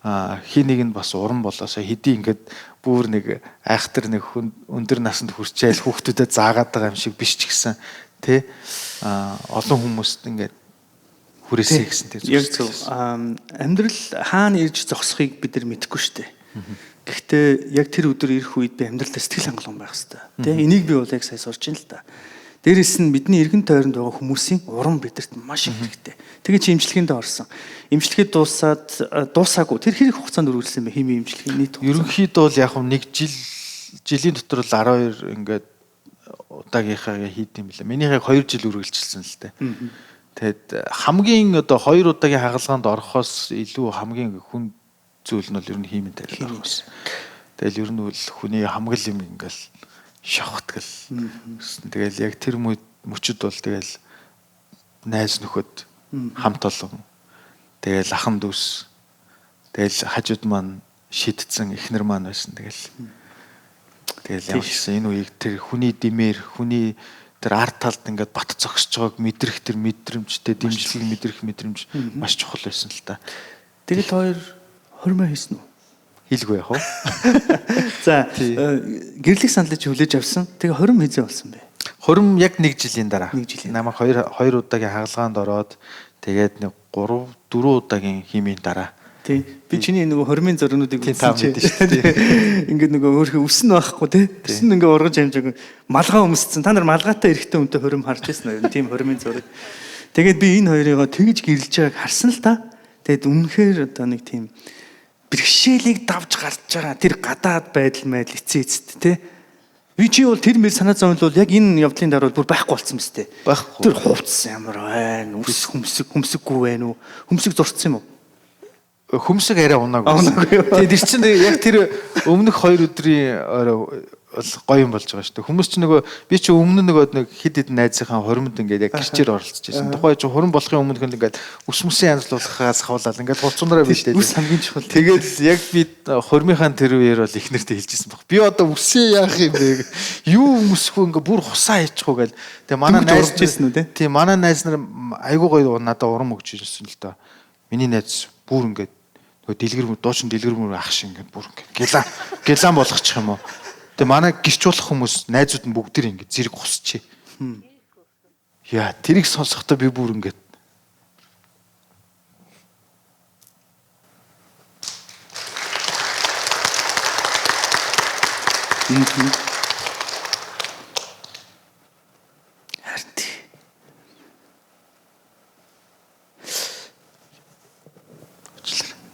хин нэг нь бас уран болоосоо хэдий ингээд бүр нэг айхтар нэг өндөр насанд хүрчээл хүүхдүүдэд заагаад байгаа юм шиг биш ч гэсэн тий олон хүмүүст ингээд хүрээсэй гэсэн тий Яг зөв. Амьдрал хаана ирж зогсохыг бид нар мэдэхгүй шүү дээ. Гэхдээ яг тэр өдөр ирэх үед би амьдралд сэтгэл хангалуун байх хэрэгтэй. Тэ энийг би бол яг сая сурч ин л та. Дээрээс нь бидний эргэн тойронд байгаа хүмүүсийн урам бидэрт маш их хэрэгтэй. Тэгээ чи имчилгээнд орсон. Имчилгээ дуусаад дуусаагүй. Тэр хэрэг хугацаанд үргэлжлсэн бэ? Химийн имчилгээ нийт хугацаа. Ерөнхийдөө бол яг нэг жилийн дотор л 12 ингээд удаагийнхаа хийд юм лээ. Минийх яг 2 жил үргэлжилсэн л дээ. Тэгэд хамгийн одоо 2 удаагийн хагалгаанд орохоос илүү хамгийн хүн зүйл нь бол ер нь химийн тарил орох байсан. Тэгэл ер нь бол хүний хамгал юм ингээл шавхтгал. Тэгэл яг тэр мөчөд бол тэгэл найз нөхөд хамт олон тэгэл ахан дүүс тэгэл хажууд маань шидсэн эхнэр маань байсан. Тэгэл ямар ч гэсэн энэ үеийг тэр хүний димээр хүний тэр ард талд ингээд бат зогсож байгааг мэдрэх тэр мэдрэмжтэй дэмжлэгийг мэдрэх мэдрэмж маш чухал байсан л та. Тэгэл хоёр хормоо хийсэн үү? Хийлгүй яах вэ? За гэрлэх саналыг хүлээж авсан. Тэгээ хором хэзээ болсон бэ? Хором яг 1 жилийн дараа. Намайг 2 удаагийн хагалгаанд ороод тэгээд нэг 3 4 удаагийн химийн дараа. Тий. Би чиний нөгөө хормын зургнуудыг үзсэн чинь шүү дээ. Ингээд нөгөө өөрхөн өсөн байхгүй тий. Өсөн ингээ ургаж амжаагүй малгай өмссөн. Та нар малгайтай эрэгтэй хүнтэй хором харж байсан уу? Тийм хормын зураг. Тэгээд би энэ хоёрыгоо тэгж гэрэлж байгааг харсан л та. Тэгээд үнэхээр одоо нэг тийм бэрхшээлийг давж гарч байгаа тэр гадаад байдал майдал эцээ эцэст тий. Би чи бол тэр мэр санаа зовнил бол яг энэ явдлын дараа бол бүр байхгүй болсон мэт тий. Байхгүй. Тэр хувцас ямар байна? Үс хөмсөг хөмсөггүй байна уу? Хөмсөг зурцсан юм уу? Хөмсөг арай унаагүй. Тэгээд тэр чинь яг тэр өмнөх 2 өдрийн орой бол гоё юм болж байгаа шүү дээ. Хүмүүс ч нөгөө би чи өмнө нөгөө нэг хэд хэдэн найзынхаа хоримд ингээд яг гэрчээр оролцож байсан. Тухайн чи хором болохын өмнө хүн ингээд ус мөсөн янзлуулахаас хавлал ингээд хувцсанараа бэлдээд. Ус хамгийн чухал. Тэгээд яг би хормынхаа тэр үеэр бол их нэртэй хэлжсэн баг. Би одоо үсээ яах юм бэ? Юу өмсөх вэ? Ингээд бүр хусаа хийчих уу гэл. Тэгээ манай найз байсан үү те? Тийм манай найз нар айгуу гоё надад урам өгч ирсэн л доо. Миний найз бүр ингээд нөгөө дэлгэр дуучин дэлгэр мөр ах шиг ингээд бүр ингээд гелан болгочих юм уу? Тэгээ манай гэрч болох хүмүүс найзууд нь бүгд тэр ингээд зэрэг хусчээ. Яа, тэрийг сонсохдоо би бүр ингээд Харин тий.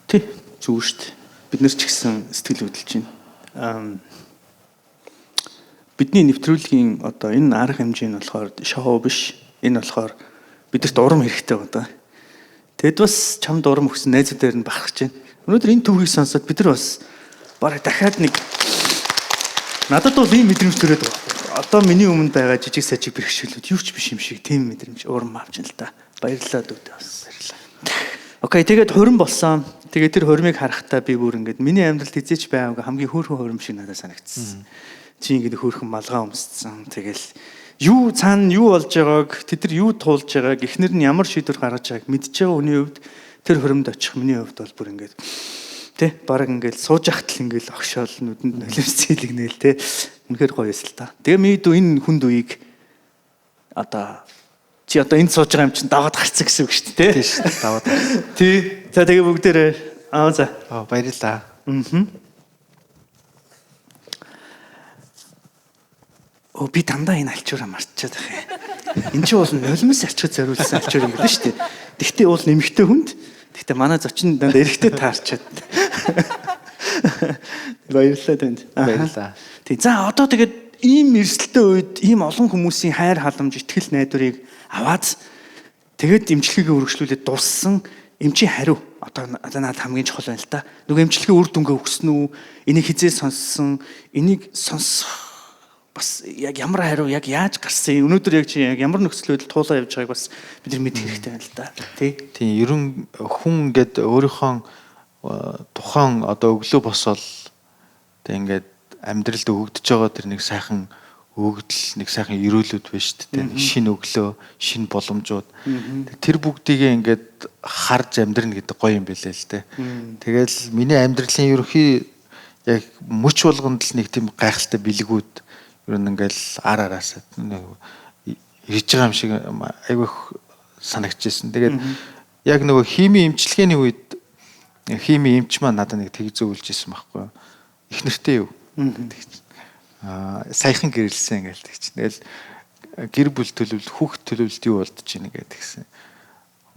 Тий, зүгээр шүү дээ. Бид нар ч гэсэн сэтгэл хөдлөж байна. Бидний нэвтрүүлгийн одоо энэ арга хэмжээ нь болохоор шоу биш. Энэ болохоор бидэрт урам хэрэгтэй байна. Тэгэд бас чамд урам өгсөн найзуудаар нь бахархаж байна. Өнөөдөр энэ түүхийг сонсоод бид нар бас бараг дахиад нэг надад бол ийм мэдрэмж төрөөд байгаа. Одоо миний өмнө байгаа жижиг сажиг бэрхшээлүүд юу ч биш юм шиг тийм мэдрэмж урам авч байна л да. Баярлалаа дүүдээ бас. Баярлалаа. Окей, тэгээд хурим болсон. Тэгээд тэр хуримыг харахтаа би бүр ингээд миний амьдралд эзэж байгаагүй хамгийн хөөрхөн хурим шиг надад санагдсан. Чи ингээд хөөрхөн малгай өмссөн. Тэгэл юу цаана юу болж байгааг, тэд нар юу туулж байгааг, эхнэр нь ямар шийдвэр гаргаж байгааг мэдж байгаа хүний хувьд тэр хуримд очих миний хувьд бол бүр ингээд тэ бараг ингээд сууж ахтал ингээд огшоол нүдэнд нулимс зийлэгнээл тэ үнэхээр гоё эсэл та. Тэгээ миний дүү энэ хүнд үеийг одоо чи одоо энд сууж байгаа юм чинь даваад гарцсан гэсэн үг шүү дээ. Тийм шүү дээ. Даваад гарсан. Тий. За тэгээ бүгдээрээ аа за. Аа баярлалаа. Оо би дандаа энэ альчуураа мартчихад байх юм. Энд чинь бол нулимс арчхад зориулсан альчуур юм байна шүү дээ. Тэгтээ бол нэмэгтэй хүнд. Тэгтээ манай зочин дандаа эрэгтэй таарчаад. Баярлалаа танд. Баярлалаа. Тий. За одоо тэгээд ийм эрсдэлтэй үед ийм олон хүмүүсийн хайр халамж, итгэл найдварыг аваад тэгээд эмчилгээгээ үргэлжлүүлээд дууссан эмчийн хариу одоо надад хамгийн чухал байна л та. Нөгөө эмчилгээ үр дүнгээ өгсөн үү? Энийг хизээ сонссон, энийг сонсох бас яг ямар хариу яг яаж гарсан? Өнөөдөр яг чи яг ямар нөхцөл байдал туулаа явж байгааг бас бид нар мэдэх хэрэгтэй байна л та. Тий. Тийм, ер нь хүн ингээд өөрийнхөө тухайн одоо өглөө босоод тэг ингээд амьдралд өгөгдөж байгаа тэр нэг сайхан өгөгдөл, нэг сайхан ерөөлүүд байна шүү дээ. Нэг шинэ өглөө, шинэ боломжууд. Тэр бүгдийг ингээд харж амьдрна гэдэг гоё юм билээ л дээ. Тэгэл миний амьдралын ерөнхий яг мөч болгонд л нэг тийм гайхалтай бэлгүүд ер нь ингээл ар араасаа ирж байгаа юм шиг айгүй санагдчихсэн. Тэгээд яг нөгөө химийн эмчилгээний үед химийн эмч маань надад нэг тэг зөвлөж ирсэн байхгүй юу? Их нэртэй юу гэдэг чинь. Саяхан гэрэлсэн ингээл тэг чинь. Тэгэл гэр бүл төлөвлөлт, хүүхд төлөвлөлт юу болд чинь ингээд тэгсэн.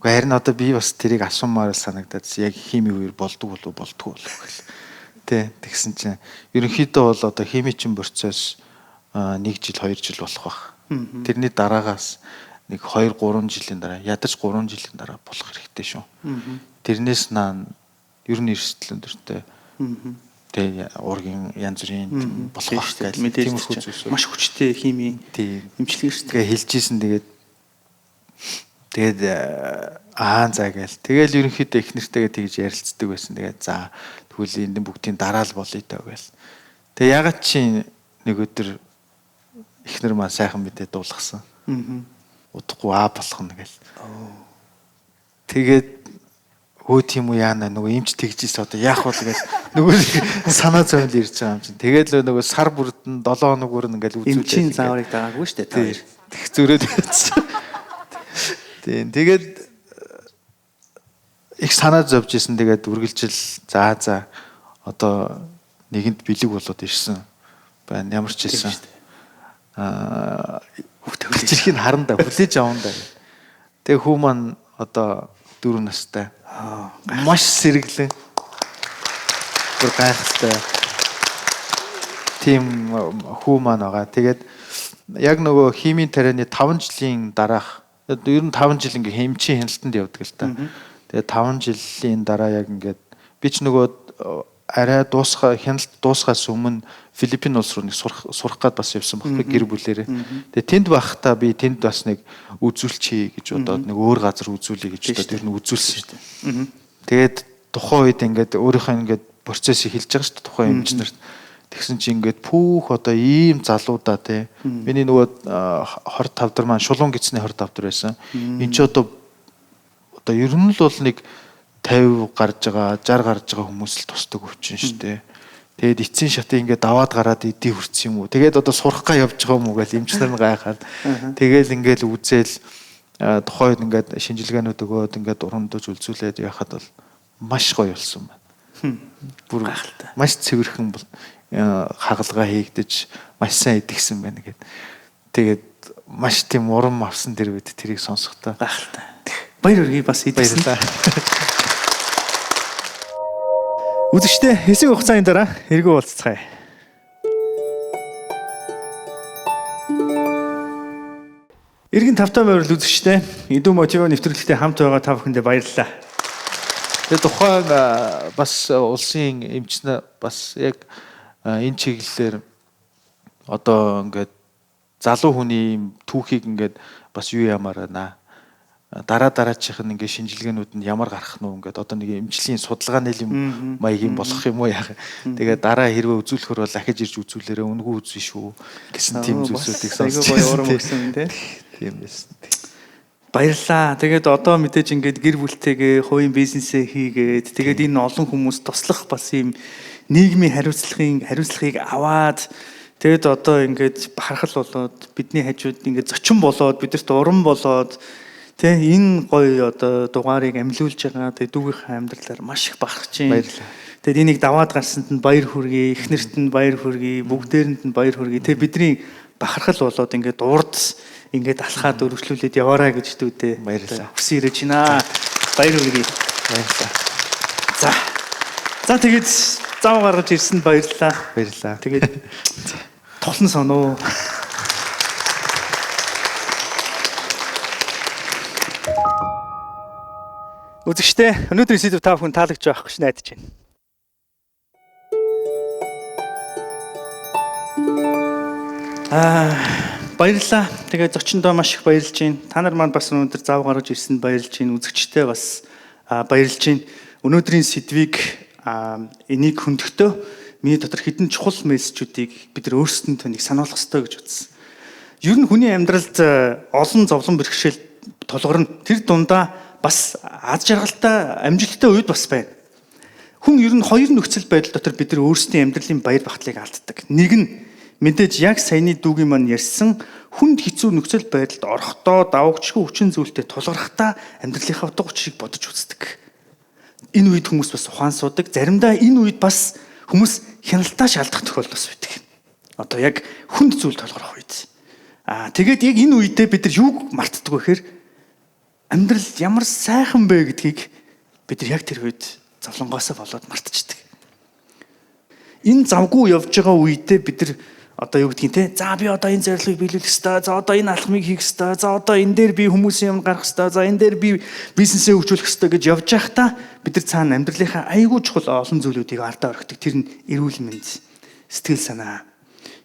Үгүй харин одоо би бас тэрийг асуумаар л санагдаад яг химийн үеэр болдгоо болов болдгоо болов гэл. Тэ тэгсэн чинь ерөнхийдөө бол одоо химийн процесс 1 жил 2 жил болох байх. Тэрний дараагаас нэг 2 3 жилийн дараа ядаж 3 жилийн дараа болох хэрэгтэй шүү. Тэрнээс наа ер нь эрсдэл өндөртэй. Тэ уургийн янз бүрийн болох байх гэл тиймэрхүү зүйлс маш хүчтэй химийн эмчилгээ шүү дээ. Тэгээ хэлж исэн тэгээд тэгээд аа за гээл. Тэгэл ерөнхийдөө их нэртэйгээ тэгж ярилцдаг байсан. Тэгээд за тэгвэл энэ бүгдийн дараа л болъё даа гээл. Тэгээ ягаад чи нэг өдөр эхнэр маань сайхан мэдээ дуулгасан. Удахгүй аа болох нь гээл. Тэгээд өө тийм үү яана нөгөө эмч тэгжээс одоо яах вэ гэж нөгөө санаа зовлон ирж байгаа юм чинь. Тэгээд л нөгөө сар бүрдэн 7 хоног бүр ингээл үзүүлээ. Эмчийн зааврыг дагаагүй шүү дээ та хоёр. Тэг зүрээд байсан. Тийм. Тэгээд их санаа зовж исэн. Тэгээд үргэлжил за одоо нэгэнд бэлэг болоод ирсэн байна. Ямар ч хэлсэн. Хөвтөлжирхийг харна да, хүлээж авна да. Тэгээ хүү маань одоо 4 настай. Маш сэргэлэн. Бүр гайхалтай. Тийм хүү маань байгаа. Тэгээд яг нөгөө химийн тарианы 5 жилийн дараах ер нь 5 жил ингээ хэмчийн хяналтанд явдаг л та. Тэгээд 5 жилийн дараа яг ингээд би ч нөгөө арай дуусгаа хяналт дуусгаас өмнө Филиппин улс руу нэг сурах гад бас явсан байхгүй гэр бүлээрээ. Тэгээ тэнд байхдаа би тэнд бас нэг үзүүлчихье гэж бодоод нэг өөр газар үзүүлье гэж бодоод ер нь үзүүлсэн шүү дээ. Тэгээд тухайн үед ингээд өөрийнхөө ингээд процессыг хэлж байгаа шүү дээ тухайн эмч нарт. Тэгсэн чинь ингээд пүүх одоо ийм залуудаа те. Миний нөгөө 25 дараа маань шулуун гисний 25 дараа байсан. Энд чи одоо ер нь л бол нэг 50 гарч байгаа, 60 гарч байгаа хүмүүс л тусдаг өвчин шүү дээ. Тэгээд эцсийн шатыг ингээд даваад гараад эдий хүрсэн юм уу? Тэгээд одоо сурах га явж байгаа юм уу гэж эмч нар нь гайхаад. Тэгээл ингээд үзээл тухайн үед ингээд шинжилгээнүүд өгөөд ингээд урандаж үлзүүлээд яхад бол маш гоё болсон байна. Бүр гайхалтай. Маш цэвэрхэн хагалгаа хийгдэж маш сайн идэгсэн байна гэд. Тэгээд маш тийм урам авсан тэр үед тэрийг сонсохдоо гайхалтай. Баяр хүргэе бас идэгсэн. Баярлалаа. Үзэгчдээ хэсэг хугацааны дараа эргэн уулзцгаая. Эргэн тавтай морил үзэгчдээ Эдүү мотив нэвтрүүлэгтээ хамт байгаа та бүхэндээ баярлалаа. Тэгээ тухайн бас улсын эмчнэ бас яг энэ чиглэлээр одоо ингээд залуу хүний юм түүхийг ингээд бас юу ямаар байна. Дараа дараачих нь ингээд шинжилгээнүүд нь ямар гарах нь вэ ингээд одоо нэг эмчлийн судалгааны юм маягийн болох юм уу яах. Тэгээ дараа хэрвээ үзүүлэхөр бол ахиж ирж үзүүлээрээ үнэгүй үзье шүү гэсэн тийм зүйлсүүдийг сонсч гоё урам өгсөн тий. Тийм байсан. Баярлалаа. Тэгээд одоо мэдээж ингээд гэр бүлтэйгээ хувийн бизнесээ хийгээд тэгээд энэ олон хүмүүс туслах бас юм нийгмийн хариуцлагыг аваад тэгээд одоо ингээд бахархал болоод бидний хажууд ингээд зочин болоод бидэрт урам болоод тэ энэ гоё одоо дугаарыг амлиулж байгаа. Тэгээд дүүгийнхээ амьдралаар маш их бахарч байна. Баярлалаа. Тэгээд энийг даваад гарсанд нь баяр хүргэе, эхнэрт нь баяр хүргэе, бүгдээрэнд нь баяр хүргэе. Тэгээд бидний бахархал болоод ингээд урд ингээд алхаад өргөжлүүлээд яваарай гэж дүүдээ. Баярлалаа. Хүсэн ирэж байна. Баяр хүргэе. Баярлалаа. За. За тэгээд зам гаргаж ирсэнд баярлалаа. Баярлалаа. Тэгээд Тулан соноо. Үзэгчдээ, өнөөдрийн сэдэв та бүхэн таалагдж байх гэж найдаж байна. Баярлалаа. Тэгээ зочиндоо маш их баярлж байна. Та нар маань бас өнөөдөр зав гаргаж ирсэнд баярлж байна. Үзэгчдээ бас баярлж байна. Өнөөдрийн сэдвийг энийг хөндөхдөө миний дотор хэдэн чухал мессежүүдийг бид нар өөрсдөндөө нэг сануулах ёстой гэж бодсон. Ер нь хүний амьдралд олон зовлон бэрхшээл тулгарна. Тэр дундаа бас аз жаргалтай, амжилттай үед бас байна. Хүн ер нь хоёр нөхцөл байдал дотор бид нар өөрсдийн амьдралын баяр багтлыг алддаг. Нэг нь мэдээж яг саяны дүүгийн маань ярьсан хүнд хэцүү нөхцөл байдалд орохдоо даваагчгүй хүчин зүйлтэй тулгархдаа амьдралынхаа утга учирыг бодож үздэг. Энэ үед хүмүүс бас ухаан суудаг. Заримдаа энэ үед бас хүмүүс хяналтаа шалдах тохиолдол бас байдаг. Одоо яг хүнд зүйл тулгарх үед. Тэгээд яг энэ үедээ бид нар юуг мартдаг вэ гэхээр амьдрал ямар сайхан бэ гэдгийг бид нар яг тэр үед зовлонгоосоо болоод мартчихдаг. Энэ завгүй явж байгаа үедээ бид нар одоо юу гэдгийг те, за би одоо энэ зорилгыг биелүүлэх ёстой, за одоо энэ алхмыг хийх ёстой, за одоо энэ дээр би хүмүүсийн юм гаргах ёстой, за энэ дээр би бизнесээ хөгжүүлэх ёстой гэж явж байхдаа бид нар цаана амьдралынхаа айгүй чухал олон зүйлүүдийг ардаа орхидог. Тэр нь эрүүл мэнд, сэтгэл санаа,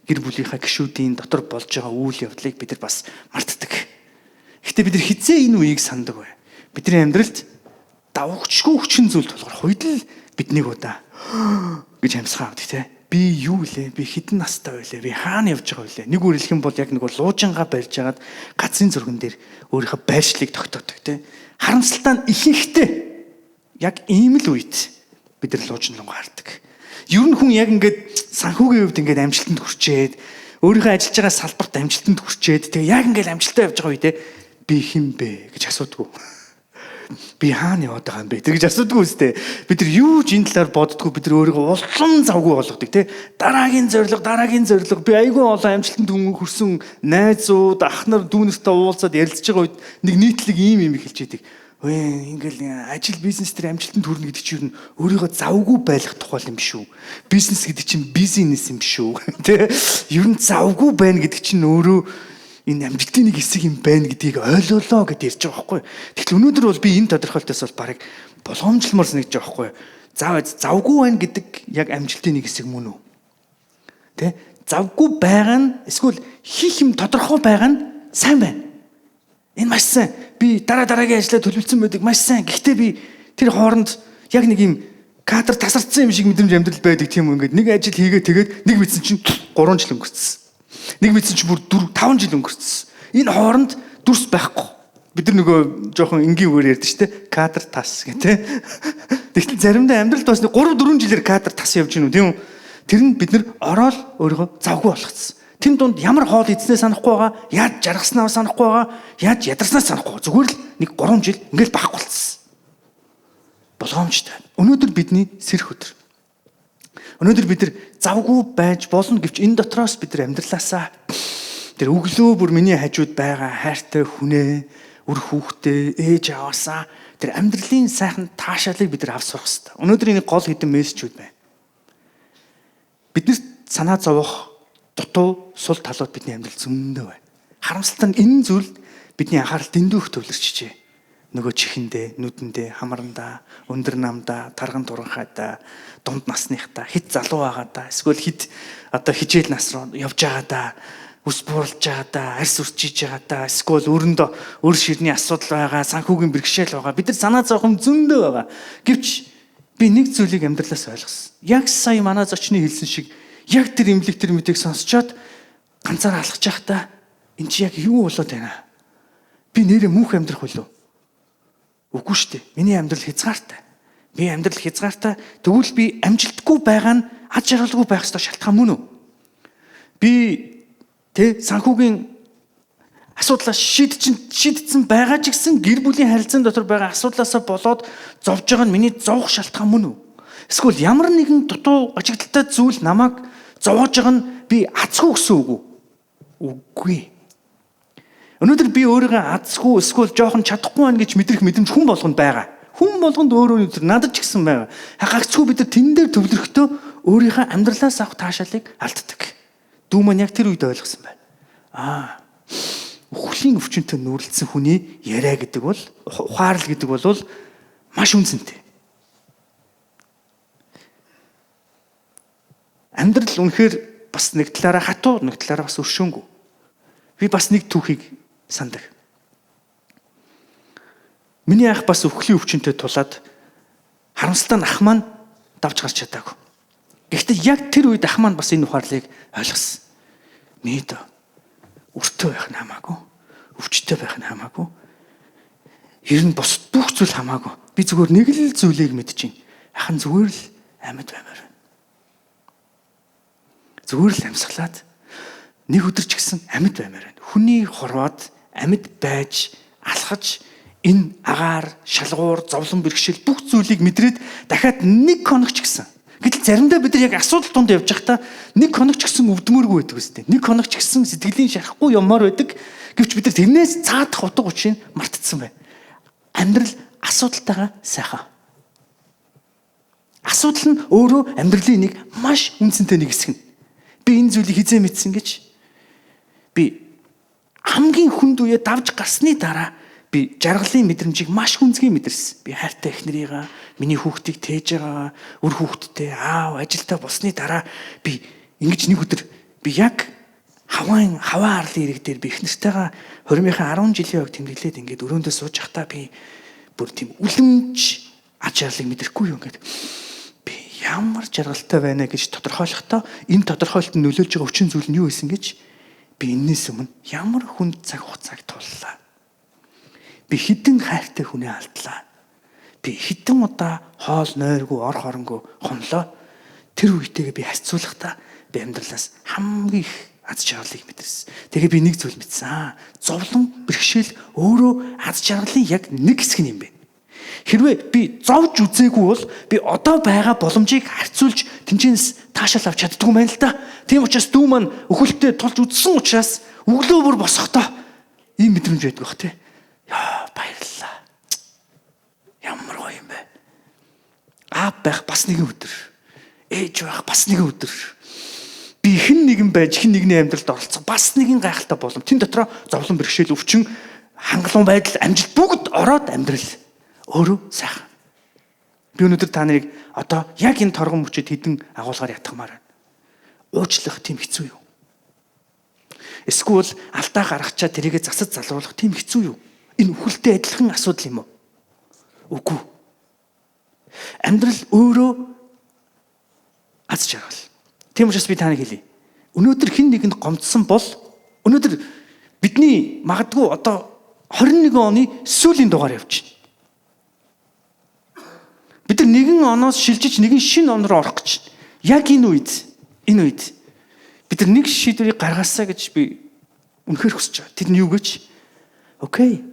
гэр бүлийнхаа гишүүдийн дотор болж байгаа үйл явдлыг бид нар бас мартдаг. Гэхдээ бид нар хизээ энэ үеийг сандаг бай. Бидний амьдралд давагчгүй хүчин зүйл тулгарх үед л бид нэг удаа гэж амьсгаа авдаг те. Би юу лээ? Би хэдэн настай байлээ? Би хаана явж байгаа вэ? Нэг үр хэлэх юм бол яг нэг луужингаа барьж хагаад газрын зурган дээр өөрийнхөө байршлыг тогтоодог те. Харамсалтай нь ихэнхдээ яг ийм л үед бид нар луужинлонго хардаг. Ер нь хүн яг ингээд санхүүгийн хувьд ингээд амжилтанд хүрчээд өөрийнхөө ажиллаж байгаа салбарт амжилтанд хүрчээд тэгээ яг ингээд амжилттай явж байгаа үедээ би хэн бэ гэж асуудаггүй. Би хаана яваад байгаа юм бэ гэж асуудаггүй үстэй. Бид нар юу ч энэ талаар боддгоо, бид нар өөрийгөө улам завгүй болгодог те. Дараагийн зорилго, дараагийн зорилго. Би айгүй олон амжилтанд хүрсэн найзууд, ах нар, дүү нартай уулзаад ярилцж байгаа үед нэг нийтлэг ийм юм хэлж идэг. Өө ингээл ажил бизнес дээр амжилтанд хүрнэ гэдэг чинь өөрийгөө завгүй байх тухай юм шүү. Бизнес гэдэг чинь бизнес юм шүү. Тэ? Ер нь завгүй байна гэдэг чинь өөрөө энэ амжилтын нэг хэсэг юм байна гэдгийг ойлголоо гэд ярьж байгаа байхгүй. Тэгэхдээ өнөөдөр бол би энэ тодорхойлолтоос бол бараг болгоомжлмоор санагдаж байгаа байхгүй. Завгүй байна гэдэг яг амжилтын нэг хэсэг мөн үү? Тэ? Завгүй байгаа нь эсвэл хийх юм тодорхой байгаа нь сайн байна. Энэ маш сайн. Би дараа дараагийн ажлаа төлөвлөсөн байдаг маш сайн. Гэхдээ би тэр хооронд яг нэг юм кадр тасардсан юм шиг мэдрэмж амьдрал байдаг тийм үү? Ингээд нэг ажил хийгээ тэгээд нэг мэдсэн чинь 3 жил өнгөрцсөн. Нэг мэдсэн чинь бүр 4 5 жил өнгөрцсөн. Энэ хооронд дүрс байхгүй. Бид нар нөгөө жоохон энгийн үгээр ярьдаг шүү дээ. Кадр тас гэх тээ. Тэгтэл заримдаа амьдралд бас 3 4 жилээр кадр тас явж гинүү тийм үү? Тэр нь бид нар ороод өөрийгөө завгүй болгоцсон. Тэн дунд ямар хоол идснээ санахгүй байгаа, яаж жаргаснаа санахгүй байгаа, яаж ядарснаа санахгүй. Зүгээр л нэг 3 жил ингээл байхгүй болцсон. Болгоомжтой. Өнөөдөр бидний сэрх өдөр. Өнөөдөр бид нар завгүй байж болно гэвч энэ дотроос бид нар амьдралаасаа тэр өглөө бүр миний хажууд байгаа хайртай хүнээ, үр хүүхдээ, ээж аваасаа тэр амьдралын сайхан таашаалыг бид нар авч сурах хэрэгтэй. Өнөөдрийн нэг гол хэдэн мессежүүд байна. Биднэрт санаа зовох дутуу сул талууд бидний амьдрал зөндөө байна. Харамсалтай нь энэ зүйл бидний анхаарал дэндүү их төвлөрчжээ. Нөгөө чихэндээ, нүдэндээ, хамрандаа, өндөр намдаа, тарган туранхайдаа, дунд насныхтаа, хэд залуу байгаадаа, эсвэл хэд одоо хичээл нас руу явж байгаадаа, ус буурлж байгаадаа, арьс үрчиж байгаадаа, эсвэл өрөндөө өр ширний асуудал байгаа, санхүүгийн бэрхшээл байгаа. Бид нар санаа зовхон зөндөө байгаа. Гэвч би нэг зүйлийг амьдралаас ойлгосон. Яг сая манай зочны хэлсэн шиг яг тэр имлэг тэр мэдээг сонсчоод ганцаар алхаж байхдаа энэ чи яг юу болоод байна? Би нэрээ мөнх амьдрах болов? Үгүй шүү дээ. Миний амьдрал хязгаартай. Би амьдрал хязгаартай. Тэгвэл би амжилтгүй байгаа нь ад жаргалгүй байх ёстой шалтгаан мөн үү? Би тэ санхүүгийн асуудлаа шийдсэн байгаа ч гэсэн гэр бүлийн харилцаан дотор байгаа асуудлаасаа болоод зовж байгаа нь миний зовх шалтгаан мөн үү? Эсвэл ямар нэгэн дутуу ажигдaltaй зүйл намайг зовоож байгаа нь би азгүй гэсэн үг үү? Үгүй. Өнөөдөр би өөрийгөө азгүй эсвэл жоохон чадахгүй байна гэж мэдрэх мэдрэмж хүн болгонд байгаа. Хүн болгонд өөрөө өнөөдөр надад ч гэсэн байгаа. Гагцгүй бид нар тэн дээр төвлөрөхдөө өөрийнхөө амьдралаас авах таашаалыг алддаг. Дүү маань яг тэр үед ойлгосон байна. Аа, үхлийн өвчнөд нүүрлэсэн хүний яриа гэдэг бол ухаарл гэдэг бол маш үнцэнтэй. Амьдрал үнэхээр бас нэг талаараа хатуу, нэг талаараа бас өршөөнгүү. Би бас нэг түүхийг сандаг. Миний ах бас үхлийн өвчнөд тулаад харамсалтай нь ах маань давж гарч чадаагүй. Гэхдээ яг тэр үед ах маань бас энэ ухаарлыг ойлгосон. Миний дөө өртөө байх нь хамаагүй, өвчтөй байх нь хамаагүй. Ер нь бус бүх зүйл хамаагүй. Би зүгээр нэг л зүйлийг мэдэж байна. Ах нь зүгээр л амьд баймаар байна. Зүгээр л амьсгалаад нэг өдөр ч гэсэн амьд баймаар байна. Хүний хорвоод амьд байж алхаж энэ агаар, шалгуур, зовлон бэрхшээл бүх зүйлийг мэдрээд дахиад нэг хоног ч гэсэн. Гэтэл заримдаа бид нар яг асуудал тунд явж байхдаа нэг хоног ч гэсэн өвдмөргүй байдаг үстэй. Нэг хоног ч гэсэн сэтгэлийн шарахгүй юмар байдаг. Гэвч бид нар тэрнээс цаадах утга учирыг мартцсан байна. Амьдрал асуудалтайгаа сайхан. Асуудал нь өөрөө амьдралын нэг маш үнцэнтэй нэг хэсэг нь. Би энэ зүйлийг хизээ мэдсэн гэж би хамгийн хүнд үеэ давж гарсны дараа би жаргалын мэдрэмжийг маш хүнзгий мэдэрсэн. Би хайртай эхнэрийгаа, миний хүүхдийг тээж байгаа, үр хүүхдтэй, аав, ажилтаа болсны дараа би ингэж нэг өдөр би яг хаваан хаваа арлын ирэг дээр би эхнэртэйгээ 20-ынхаа 10 жилийн хувьд тэмдэглээд ингээд өрөөндөө сууж байхдаа би бүр тийм үлэмж аж аргалыг мэдрэхгүй юм ингээд би ямар жаргалтай байна гэж тодорхойлохдоо энэ тодорхойлолтод нөлөөлж байгаа хүчин зүйл нь юу байсан гэж би энэс өмнө ямар хүнд цаг хугацааг туллаа. Би хідэн хайртай хүнээ алдлаа. Би хідэн удаа хоол нойргүй ор хоронгүй хонлоо. Тэр үетэйгээ би харьцуулахдаа би амьдралаас хамгийн их аз жаргалыг мэдэрсэн. Тэгээ би нэг зүйл мэдсэн. Зовлон бэрхшээл өөрөө аз жаргалын яг нэг хэсэг юм байна. Хэрвээ би зовж үзээгүй бол би одоо байгаа боломжийг харьцуулж тэнцэнээс таашаал авч чаддгүй юм байна л да. Тийм учраас дүү маань өхөлтөө тулж үзсэн учраас өглөө бүр босохдоо ийм мэдрэмж байдаг бах тий. Яа, баярлалаа. Ямар гоё юм бэ. Аав байх бас нэгэн өдөр. Ээж байх бас нэгэн өдөр. Би хэн нэгэн байж хэн нэгний амьдралд оролцох бас нэгэн гайхалтай боломж. Тэн дотроо зовлон бэрхшээл, өвчин, хангалуун байдал, амжилт бүгд ороод амьдрал өөрөө сайхан. Би өнөөдөр та нарыг одоо яг энэ торгон мөчөд хэдэн агуулгаар ятгамаар байна. Уучлах тийм хэцүү юу? Эсвэл алдаа гаргачаа тэрийгэ засаж залруулах тийм хэцүү юу? Энэ үхэлтэй адилхан асуудал юм уу? Үгүй. Амьдрал өөрөө аз жаргал. Тийм учраас би таныг хэлье. Өнөөдөр хэн нэгэнд гомдсон бол өнөөдөр бидний магадгүй одоо 21 оны сүүлийн дугаар явж байна. Бид нар нэгэн оноос шилжиж нэгэн шинэ он руу орох гэж байна. Яг энэ үед бид нар нэг шийдвэрийг гаргаасаа гэж би үнэхээр хүсэж байгаа. Тэр нь юу гэж? Окей.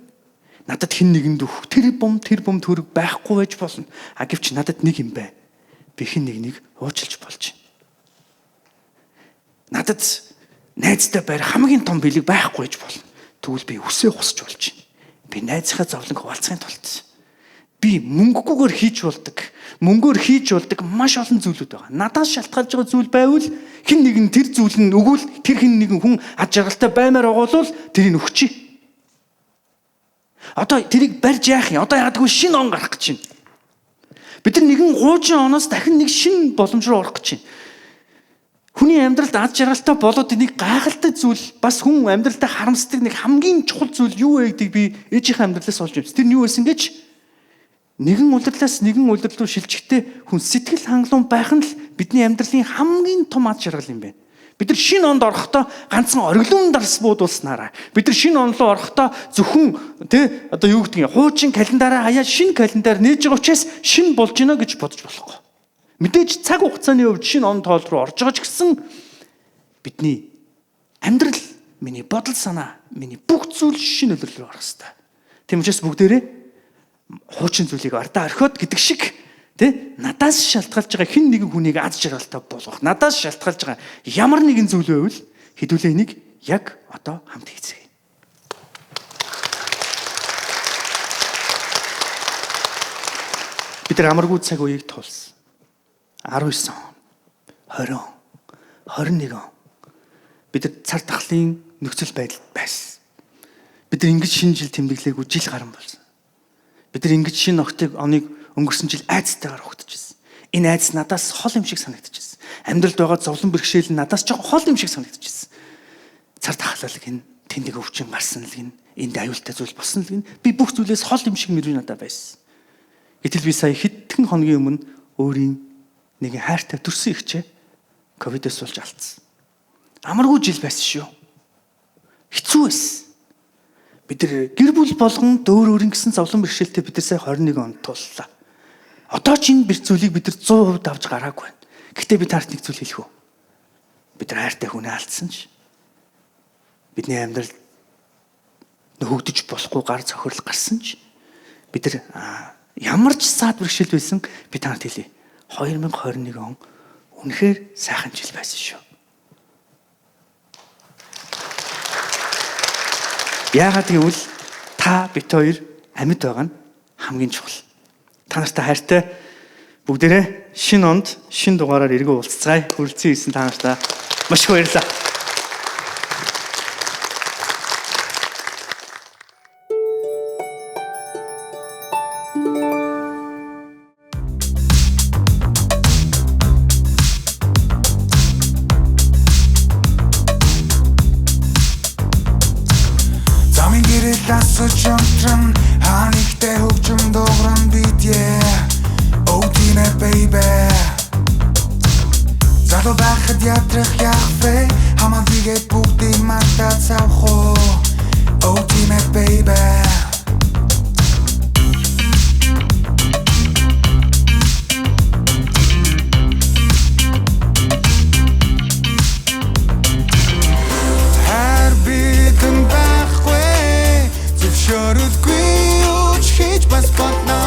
Надад хэн нэгэнд өгөх тэр бум төрөг байхгүй байж болно. А гэвч надад нэг юм байна. Би хэн нэгнийг уучлж болж байна. Надад найзтай байр хамгийн том бэлэг байхгүй байж болно. Тэгвэл би үсээ хусч болж байна. Би найзынхаа зовлон хуваалцахын тулд би мөнгөгүйгээр хийж болдог. Мөнгөөр хийж болдог маш олон зүйлүүд байгаа. Надаас шалтгаалж байгаа зүйл байвал хэн нэгэн тэр зүйл нь өгвөл тэр хэн нэгэн хүн ад жаргалтай баймаар байгаа бол тэрийг өгчий. Одоо тэрийг барьж яах юм? Одоо яагаад гэвэл шинэ он гарах гэж байна. Бид нар нэгэн хуучин оноос дахин нэг шинэ боломж руу орох гэж байна. Хүний амьдралд аз жаргалтай болоод нэг гайхалтай зүйл бас хүн амьдралдаа харамсдаг нэг хамгийн чухал зүйл юу вэ гэдгийг би ээжийнхээ амьдралаас олж авсан. Тэр нь юу байсан гэж? Нэгэн улирлаас нэгэн улирал руу шилжихдээ хүн сэтгэл хангалуун байх нь л бидний амьдралын хамгийн том аз жаргал юм байна. Бид нар шинэ онд орохдоо ганцхан ориглон дарс буудуулснараа бид нар шинэ он руу орохдоо зөвхөн тэ одоо юу гэдгийг хуучин календараа хаяа шинэ календар нээж байгаа учраас шинэ болж гинэ гэж бодож болохгүй. Мэдээж цаг хугацааны хувьд шинэ он тоол руу орж байгаа ч гэсэн бидний амьдрал, миний бодол санаа, миний бүх зүйл шинэ улирал руу орох хэрэгтэй. Тийм учраас бүгдээрээ хуучин зүйлийг ардаа орхиод гэдэг шиг тэ надаас шалтгаалж байгаа хэн нэгэн хүнийг аз жаргалтай болгох, надаас шалтгаалж байгаа ямар нэгэн зүйл байвал хэдүүлээ энийг яг одоо хамт хийцгээе. Бид нар амаргүй цаг үеийг туулсан. 19 он, 20 он, 21 он. Бид нар цар тахлын нөхцөл байдал байсан. Бид нар ингэж шинэ жил тэмдэглээгүй жил гарan болсон. Бид нар ингэж шинэ октыг оныг өнгөрсөн жил айцтайгаар угтажсэн. Энэ айц надаас хол юм шиг санагдчихсэн. Амьдралд байгаа зовлон бэрхшээл нь надаас жоохон хол юм шиг санагдчихсэн. Цар тахлал гин, тэндэг өвчин гарсан л гин, энд аюултай зүйл болсон л гин. Би бүх зүйлээс хол юм шиг мөрөө надад байсан. Гэтэл би сая хэдхэн хоногийн өмнө өөрийн нэгэн хайртай төрсөн ихчээ ковидос сулж алдсан. Амаргүй жил байсан шүү. Хэцүү байсан. Бид нар гэр бүл болгон дөөр өөрийн гэсэн зовлон бэрхшээлтэй бид нар сая 21 онд туллаа. Одоо ч энэ зүйлийг бид нар 100% давж гараагүй байна. Гэхдээ би таарт нэг зүйл хэлэх үү? Бид нар хайртай хүнээ алдсан ч бидний амьдрал нөхөгдөж болохгүй гар цохирол гарсан ч бид нар ямар ч саад бэрхшээл байсан би танарт хэлье. 2021 он үнэхээр сайхан жил байсан шүү. Яагаад гэвэл та бит хоёр амьд байгаа нь хамгийн чухал. Та нартай хайртай бүгдээрээ шинэ онд шинэ дугаараар эргэн уулзцгаая. Хүрэлцэн ирсэн та нартай маш их баярлалаа. Замын гэрэл асууж унтран хаанигтэй хөгжим дууран бид yeah. Oh тийм baby. Залуу байхад ядрах яах вэ? Хамаа тэгээд бүгдийг мартаад савх уу? Oh тийм baby. Хайр бидэнд байхгүй, зөвшөөрөлгүй юу ч хийж бас болно.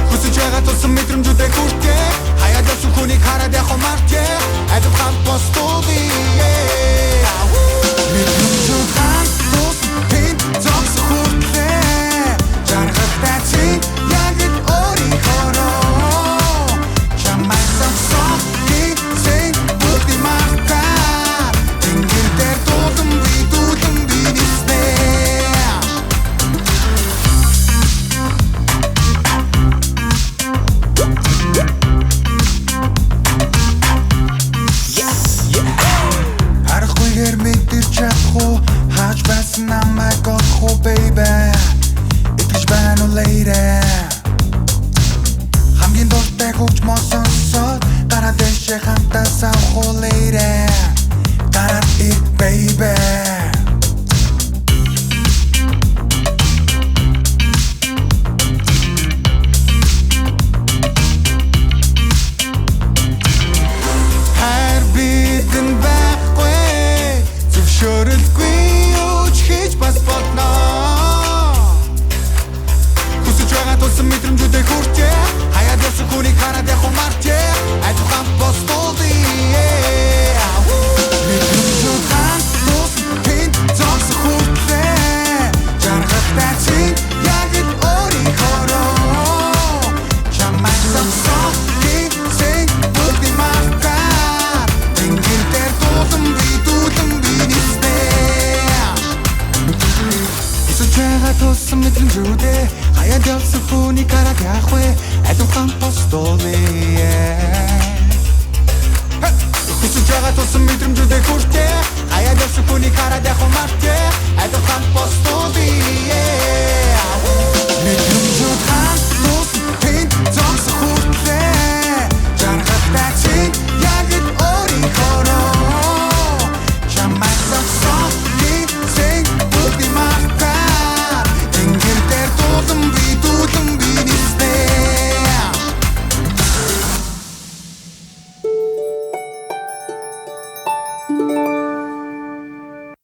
Хүсэж байгаа тусам мэдрэмжүүдээ хүртээ. Хаяад явсан хүнийг хараад явах мартээ. Адил хамт босдуулъя. Мэдрэмжүүд хамт тусам тэнд зогсох хүртлээ. Жаргалтай чинь яг л өөрийнхөөрөө. Чамайг зогсох гэсэн бүгдийг мартаа. Тэнгэр дээр дуулан би дүүлэн би ниснэ. Харахгүйгээр мэдэрч чадах уу? Хааж байсан намайг олох уу, baby? Итгэж байна уу, lady? Хамгийн дуртай хөгжмөө сонсоод гараад дэшээ хамтаа савх уу, lady? Гараад ир, baby. Хайр бидэнд байхгүй, зөвшөөрөлгүй юу ч хийж бас болно. Хүсэж байгаа тусам мэдрэмжүүдээ хүртээ. Хаяад явсан хүнийг хараад явах мартээ. Адил хамт босдуулъя. Мэдрэмжүүд хамт тусам тэнд зогсох хүртлээ. Жаргалтай чинь яг л өөрийнхөөрөө. Чамайг зогсох гэсэн бүгдийг мартаа. Тэнгэр дээр дуулан би дүүлэн би ниснэ. Хүсэж байгаа тусам мэдрэмжүүдээ хаяад явсан хүнийг хараад яах вэ? Адил хамт босдуулъя. Хүсэж байгаа тусам мэдрэмжүүдээ хүртээ. Хаяад явсан хүнийг хараад явах мартээ. Адил хамт босдуулъя.